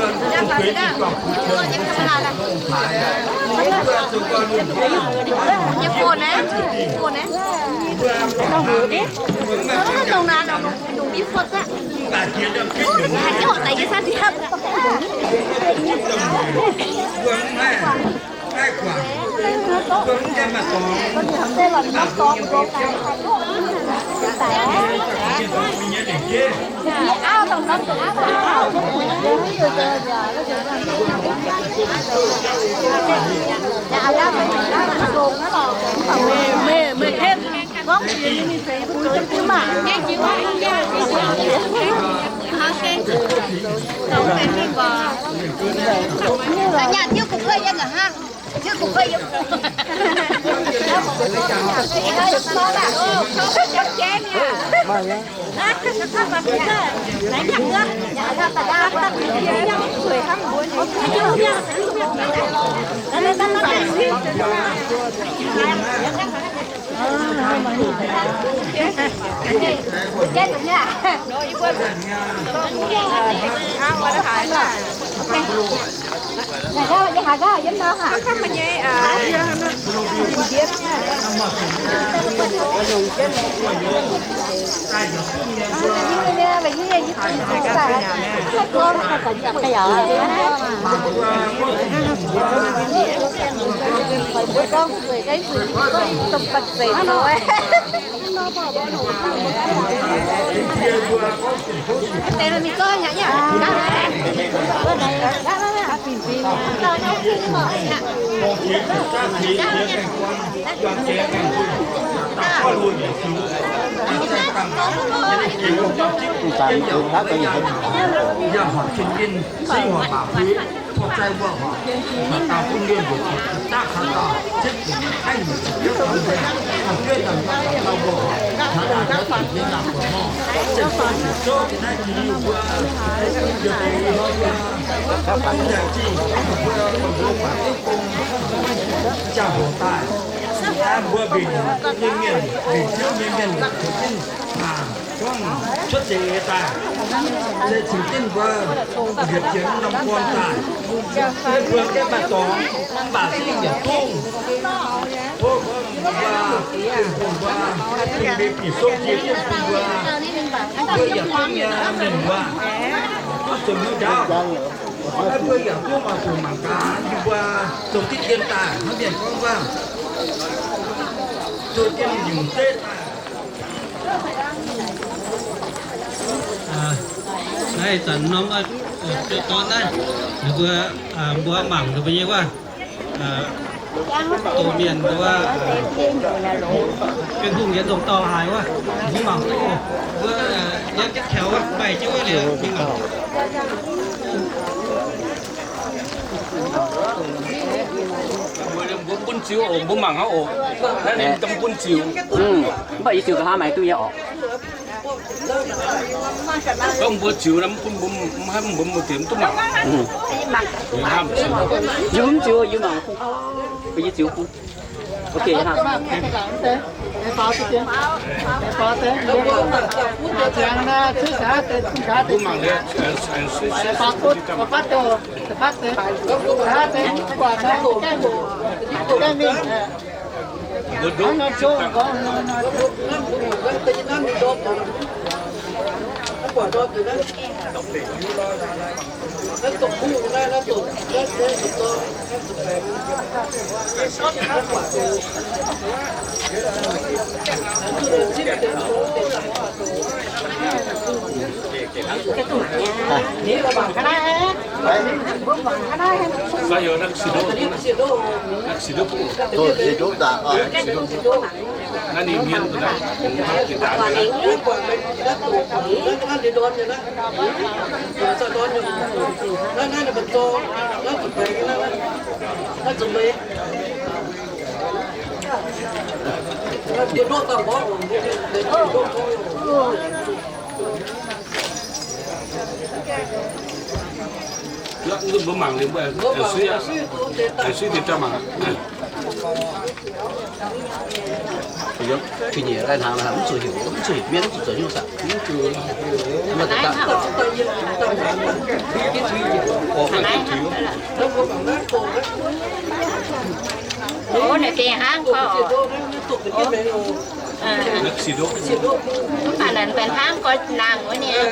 daaih, ziex daaih, Jaa-hoc daaih, mbuo mbenc nyei mienh, mbenc Ziouv nyei mienh, mbenc Tin-Hungh, gorngv cuotv seix eix daaih, se cingx jienv mbuo njiec jiex norm gorn daaih, mbuo gaengh maaih dorngx, mv baac zingh yaac dungv. Tov mbuo, mbuo, mbuo, mbuo, mbuo yaac dungv nyei mienh mbuo, duqv zoux hnyouv ndaauv. Mbuo yaac duqv oix zuqc mangc gaax, yie mbuo zoux diqv dien daaih, hnangv mienh gorngv wuov, zoux dien nyungc zeiv daaih. Naaiv zanc norm, dorn naaiv, ninh mbuo, mbuo mangc ninh mbuo nyei wuov, doz mienh wuov, Bienh Hungh yietc nzongc dorngx haic wuov, mbuo mangc duqv, mbuo yiem jienv taux wuov, mbaih jienv wuov liuz mingh mangc. Mbuo bun ziux oc, mbuo mangc hnangv oc. Naaiv ninh daaih bun ziux. Mv baac yie ziux nqa'haav maiv duqv nyei oc. Gorngv mbuo ziux nor, mv bun mbuo, mv haih mbuo mbuo ziux mv duqv mangc. Yie mv ziux, yie mangc. Yie ziux bun. Ok, ha. Naaiv ninh hmien naaiv, mbuo mangc liuz, suiv, suiv deix jauv mangc. Ga'nyiec lai hnaangx mv zuqc heuc, mv zuqc heuc mienv, mv zuqc zoux nyungc sac. Ov, naaiv gengh hnangv gorx. Mv baac naaic benx hnangv gorx laangh wuov nyei,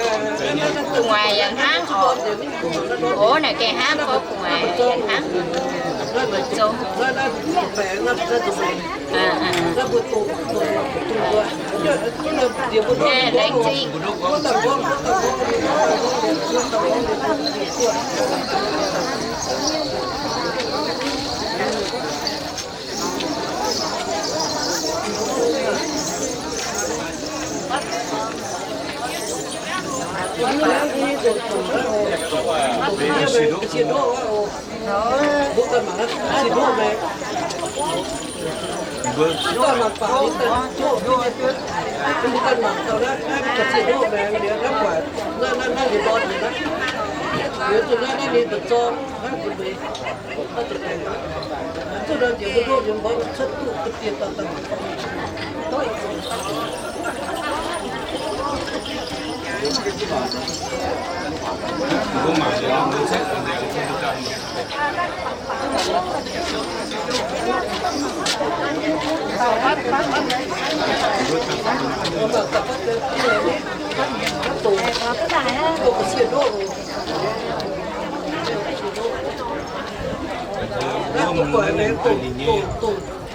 gu'nguaaic yaac hnangv oc. Ov, naaic gengh hnangv gorx gu'nguaaic yaac hnangv zong. Laengz zingh.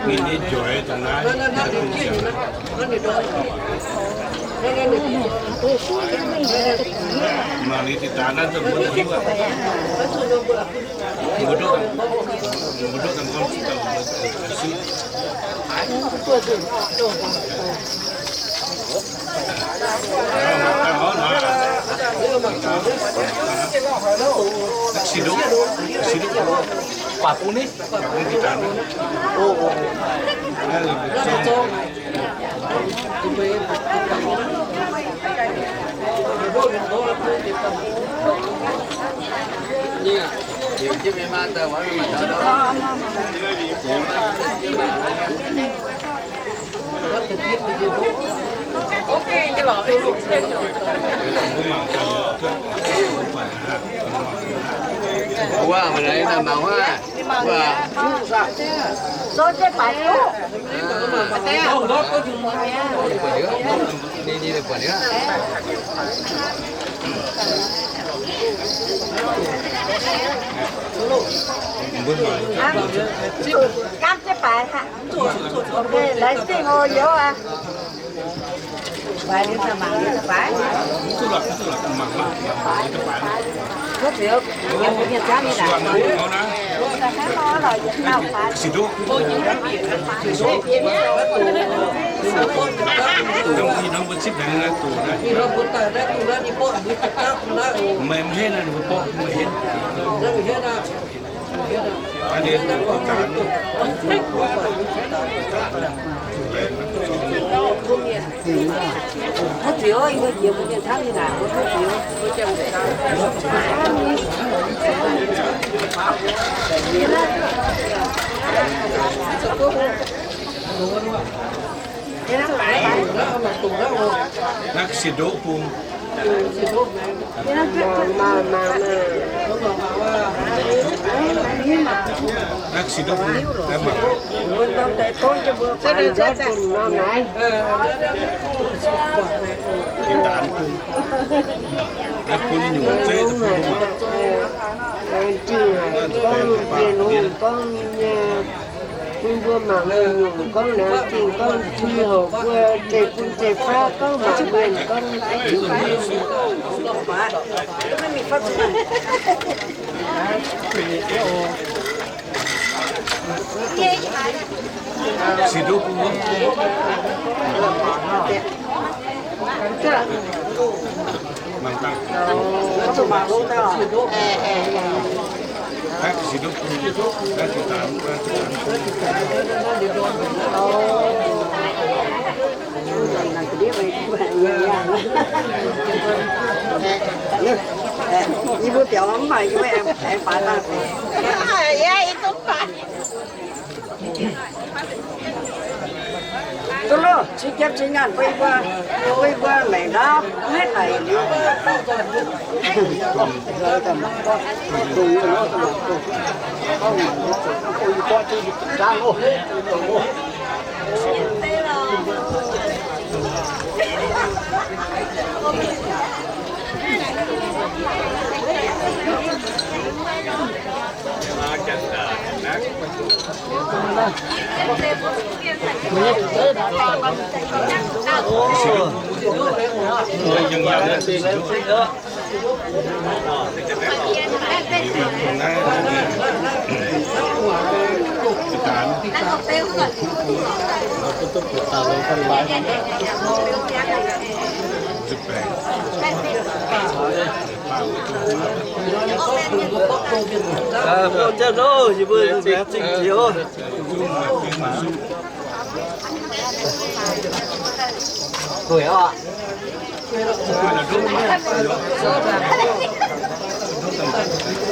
Ninh nyei njoix dongh naaiv, mangc ninh deix daaih naaiv, mbuo hiuv aqv. Mbuo nduqc, mbuo nduqc daaih gorngv siqv. Siqv nduqc, siqv nduqc, guaax bung ni. Laengz zingh oc, youz aqv. Naaiv siqv ndoqv bung. Bun mbuo mangc nyungc gorngv laengz zingh gorngv tui houc mbuo zeiv-fun zeiv-faqv gorngv mangc mienh gorngv. Yie mbuo biaux mv baac yie mbuo aengx baaix dangh. Duqv loh, cing jiem cing nyaanh bun yie mbuo, bun yie mbuo maengc ndaauv maiv daic liuz.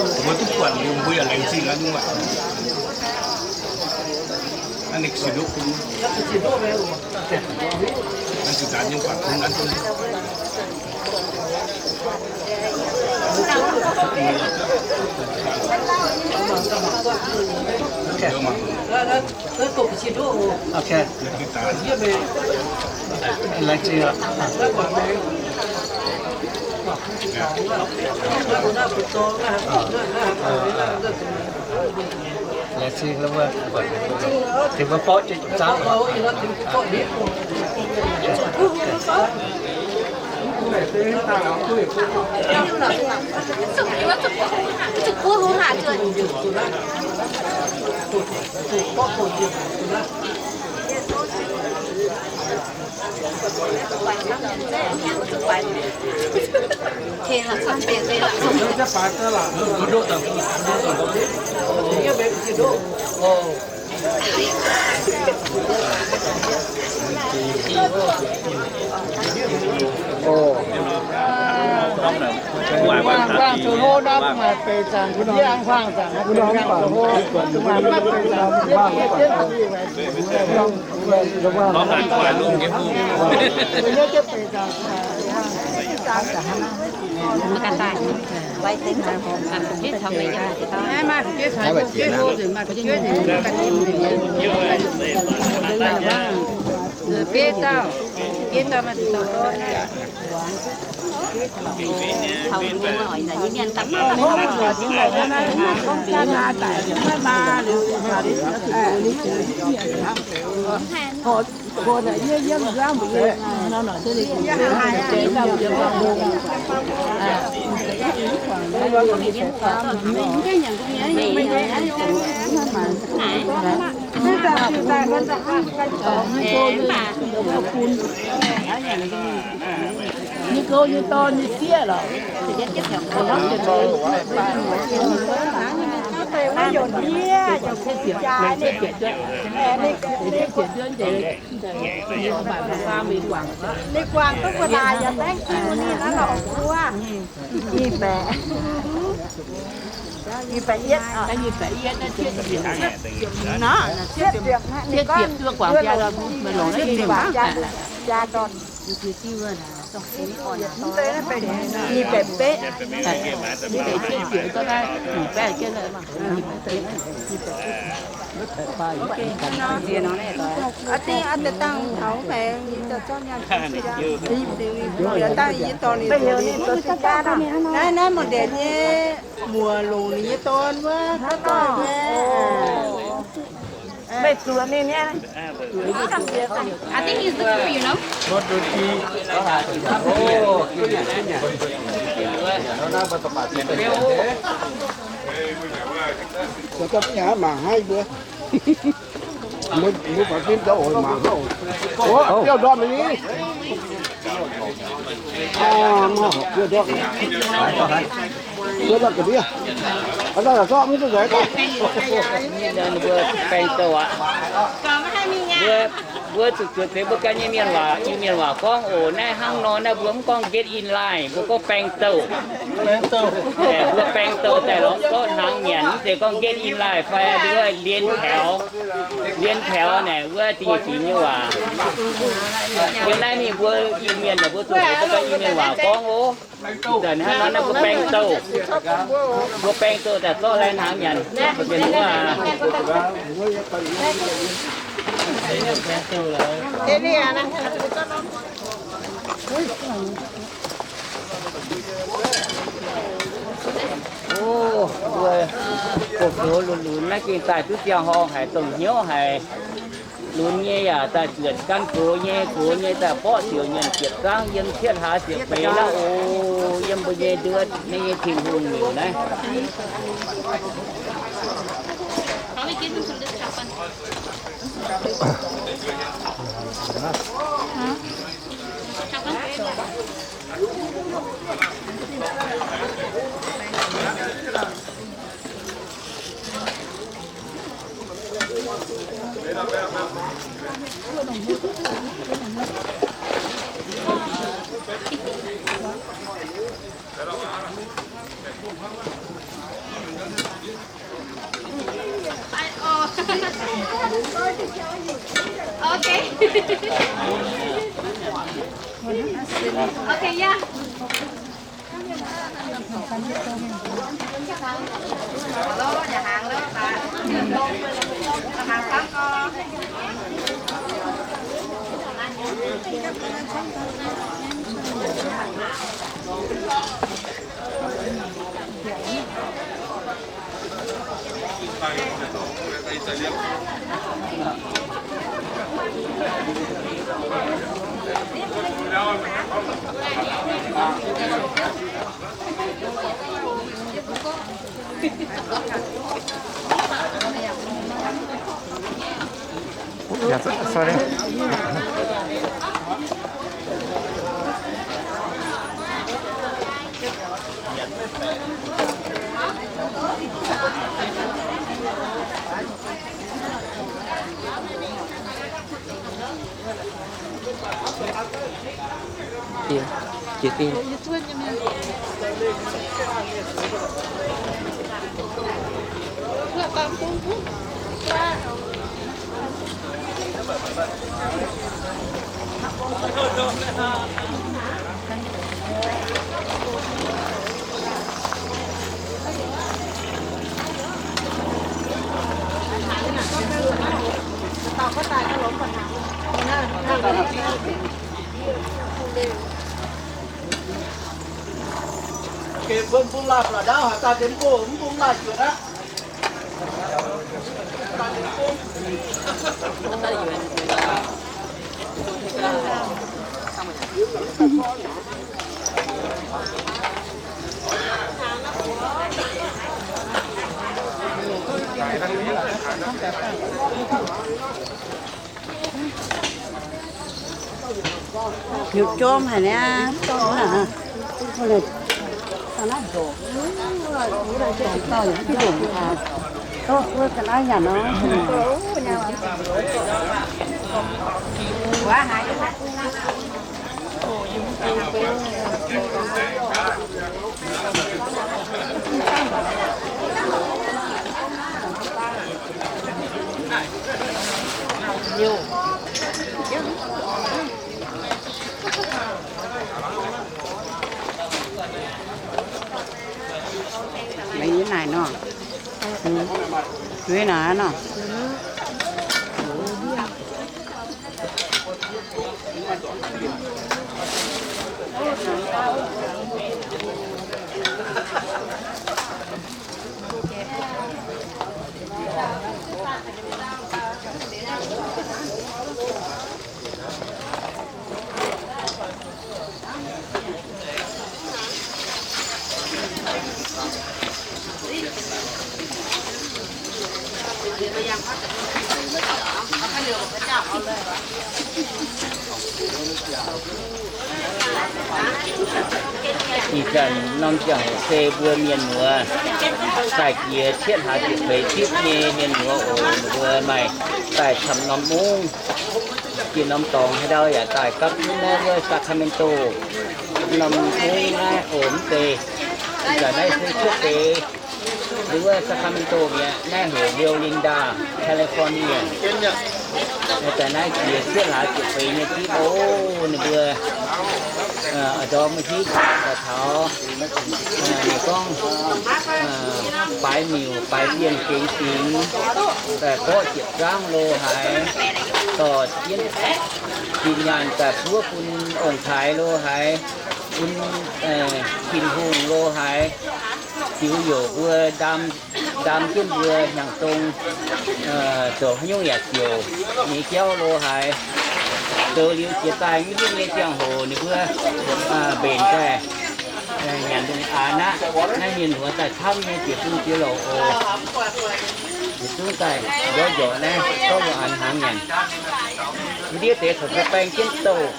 Mbuo duqv buatc liuz mbuo yaac laengz zingh aqv nyungc aqv. Naaiv ninh ziouc nduqc bun, naaiv ziouc daaih nyungc buatc bun naaiv duqv. Laengz zingh, laengz zingh, mbuo, mbuo, mbuo, mbuo, mbuo, mbuo, mbuo, mbuo, mbuo, mbuo, mbuo, mbuo, mbuo, Ninh guangc duqv mbuo daaih yaac thank you ninh naaiv lorqc wuov. Ih baeqc, ih baeqc yietv, cietv ziepc, cietv ziepc, ninh guangc jaa, jaa dorn. Nyic baeqv betv. Nyic baeqv betv. Naaiv, naaiv mangc ndenc nyei muoc longc ninh nyei dorn wuov, ga'doic wuov. Meih zuoqc ninh nyei. I think he's looking for you, no? Mangc haaix mbuo. Mbuo, mbuo baac fim zaux oix mangc haaix. Biauv ndorm ni. Biauv ndorm ga'ndiev. Mbuo baeng douh aqv. Mbuo, mbuo zuqc zuotc deix mbuo ganh nyei mienh waac, Iu-Mienh waac gorngv oc. Naaiv hnangv nor naaiv mbuo mv gorngv get in line, mbuo gorngv baeng douh. Mbuo baeng douh daaih lorz zorqv hnaangx nyanc, mv zeiz gorngv get in line fai nduov เรียงแถว. เรียงแถว naaic wuov dingh nyei waac. Yiem naaiv mingh mbuo Iu-Mienh naaic mbuo zuqc mbuo ganh Iu-Mienh waac gorngv oc. Zanc hnangv nor naaiv mbuo baeng douh. Mbuo baeng douh daaih zorqv lai hnaangx nyanc. Mienh muoz aac. O, mbuo gox gox lunx lunx naaiv gengh daaih duqv ziangh horngh haic, dongh hnyouv haic. Lunx nyei yaac daaih zuotc gan gox nyei, gox nyei daaih borqv ziouc nyanc ziepc zangv, yiem cietv hlaax ziepc feix naaiv o, yiem mbuo nyei nduov nyei Tin-Hungh nyungc naaiv. Okay. Okay, yeah. Yeah, so-, sorry. Chia, chia tim. Gengh mbuo mbungv laih mbuo ndaauv haaix daaih deix mbuo mv mbungv laih juoqc aqv. Hnyouv jorm haic niaa. Nzueic naaiv nor. Ih zanc norm ziangh hoc se mbuo mienh muoz daaih jiex cietv hlaax ziepc feix zipv nyei mienh muoz oc. Mbuo maaih daaih camv norm mungv, jiex norm dorngx haaix ndau yaac daaih gapv jienv naaiv wuov Sacramento. Norm mungv naaiv oc, mv deix, ih zanc naaiv se cuotv deix wuov Sacramento mi'aqv. Naaiv heuc Rio Linda, California. Daaih naaiv jiex cietv hlaax ziepc feix nyei zipv oc. Ninh mbuo a'ndorm mv hiuv daaih taux, ninh gorngv baaix miuc baaix bienh gengx dingx, daaih borqv jiepc zangv lo haaix, dorh jienv zinh nyaanh daaih buov bun ong-taaix lo haaix, bun Tin-Hungh lo haaix, ziux youc mbuo ndaam, ndaam jienv mbuo hnyangx-dong, zoux haaix nyungc yaac ziouc nyei jauv lo haaix. Zoux liuz jiex daaih mv hiuv nyei ziangh hoc ninh mbuo mbenc daaih nyanc lungh aanx aqv. Naaiv mienh muoz daaih camv nyei jiex bung jiex louc oc. Yietc zungv daaih njorqv njorqc naaiv gorngv lungh aanx hnaangx nyanc. Ndiev deix corc baeng jienv douh,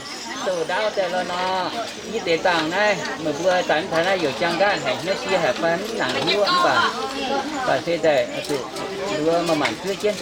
douh ndaauv daaih lorqc nor. Yie deix dangh naaiv meih mbuo daaih mv taux naaiv youc jang nqaatv haic hnyouv sie haic fai mv nangc hnyouv mv baac, baac se daaih zuqc nduov maaih maanc zuov jienv.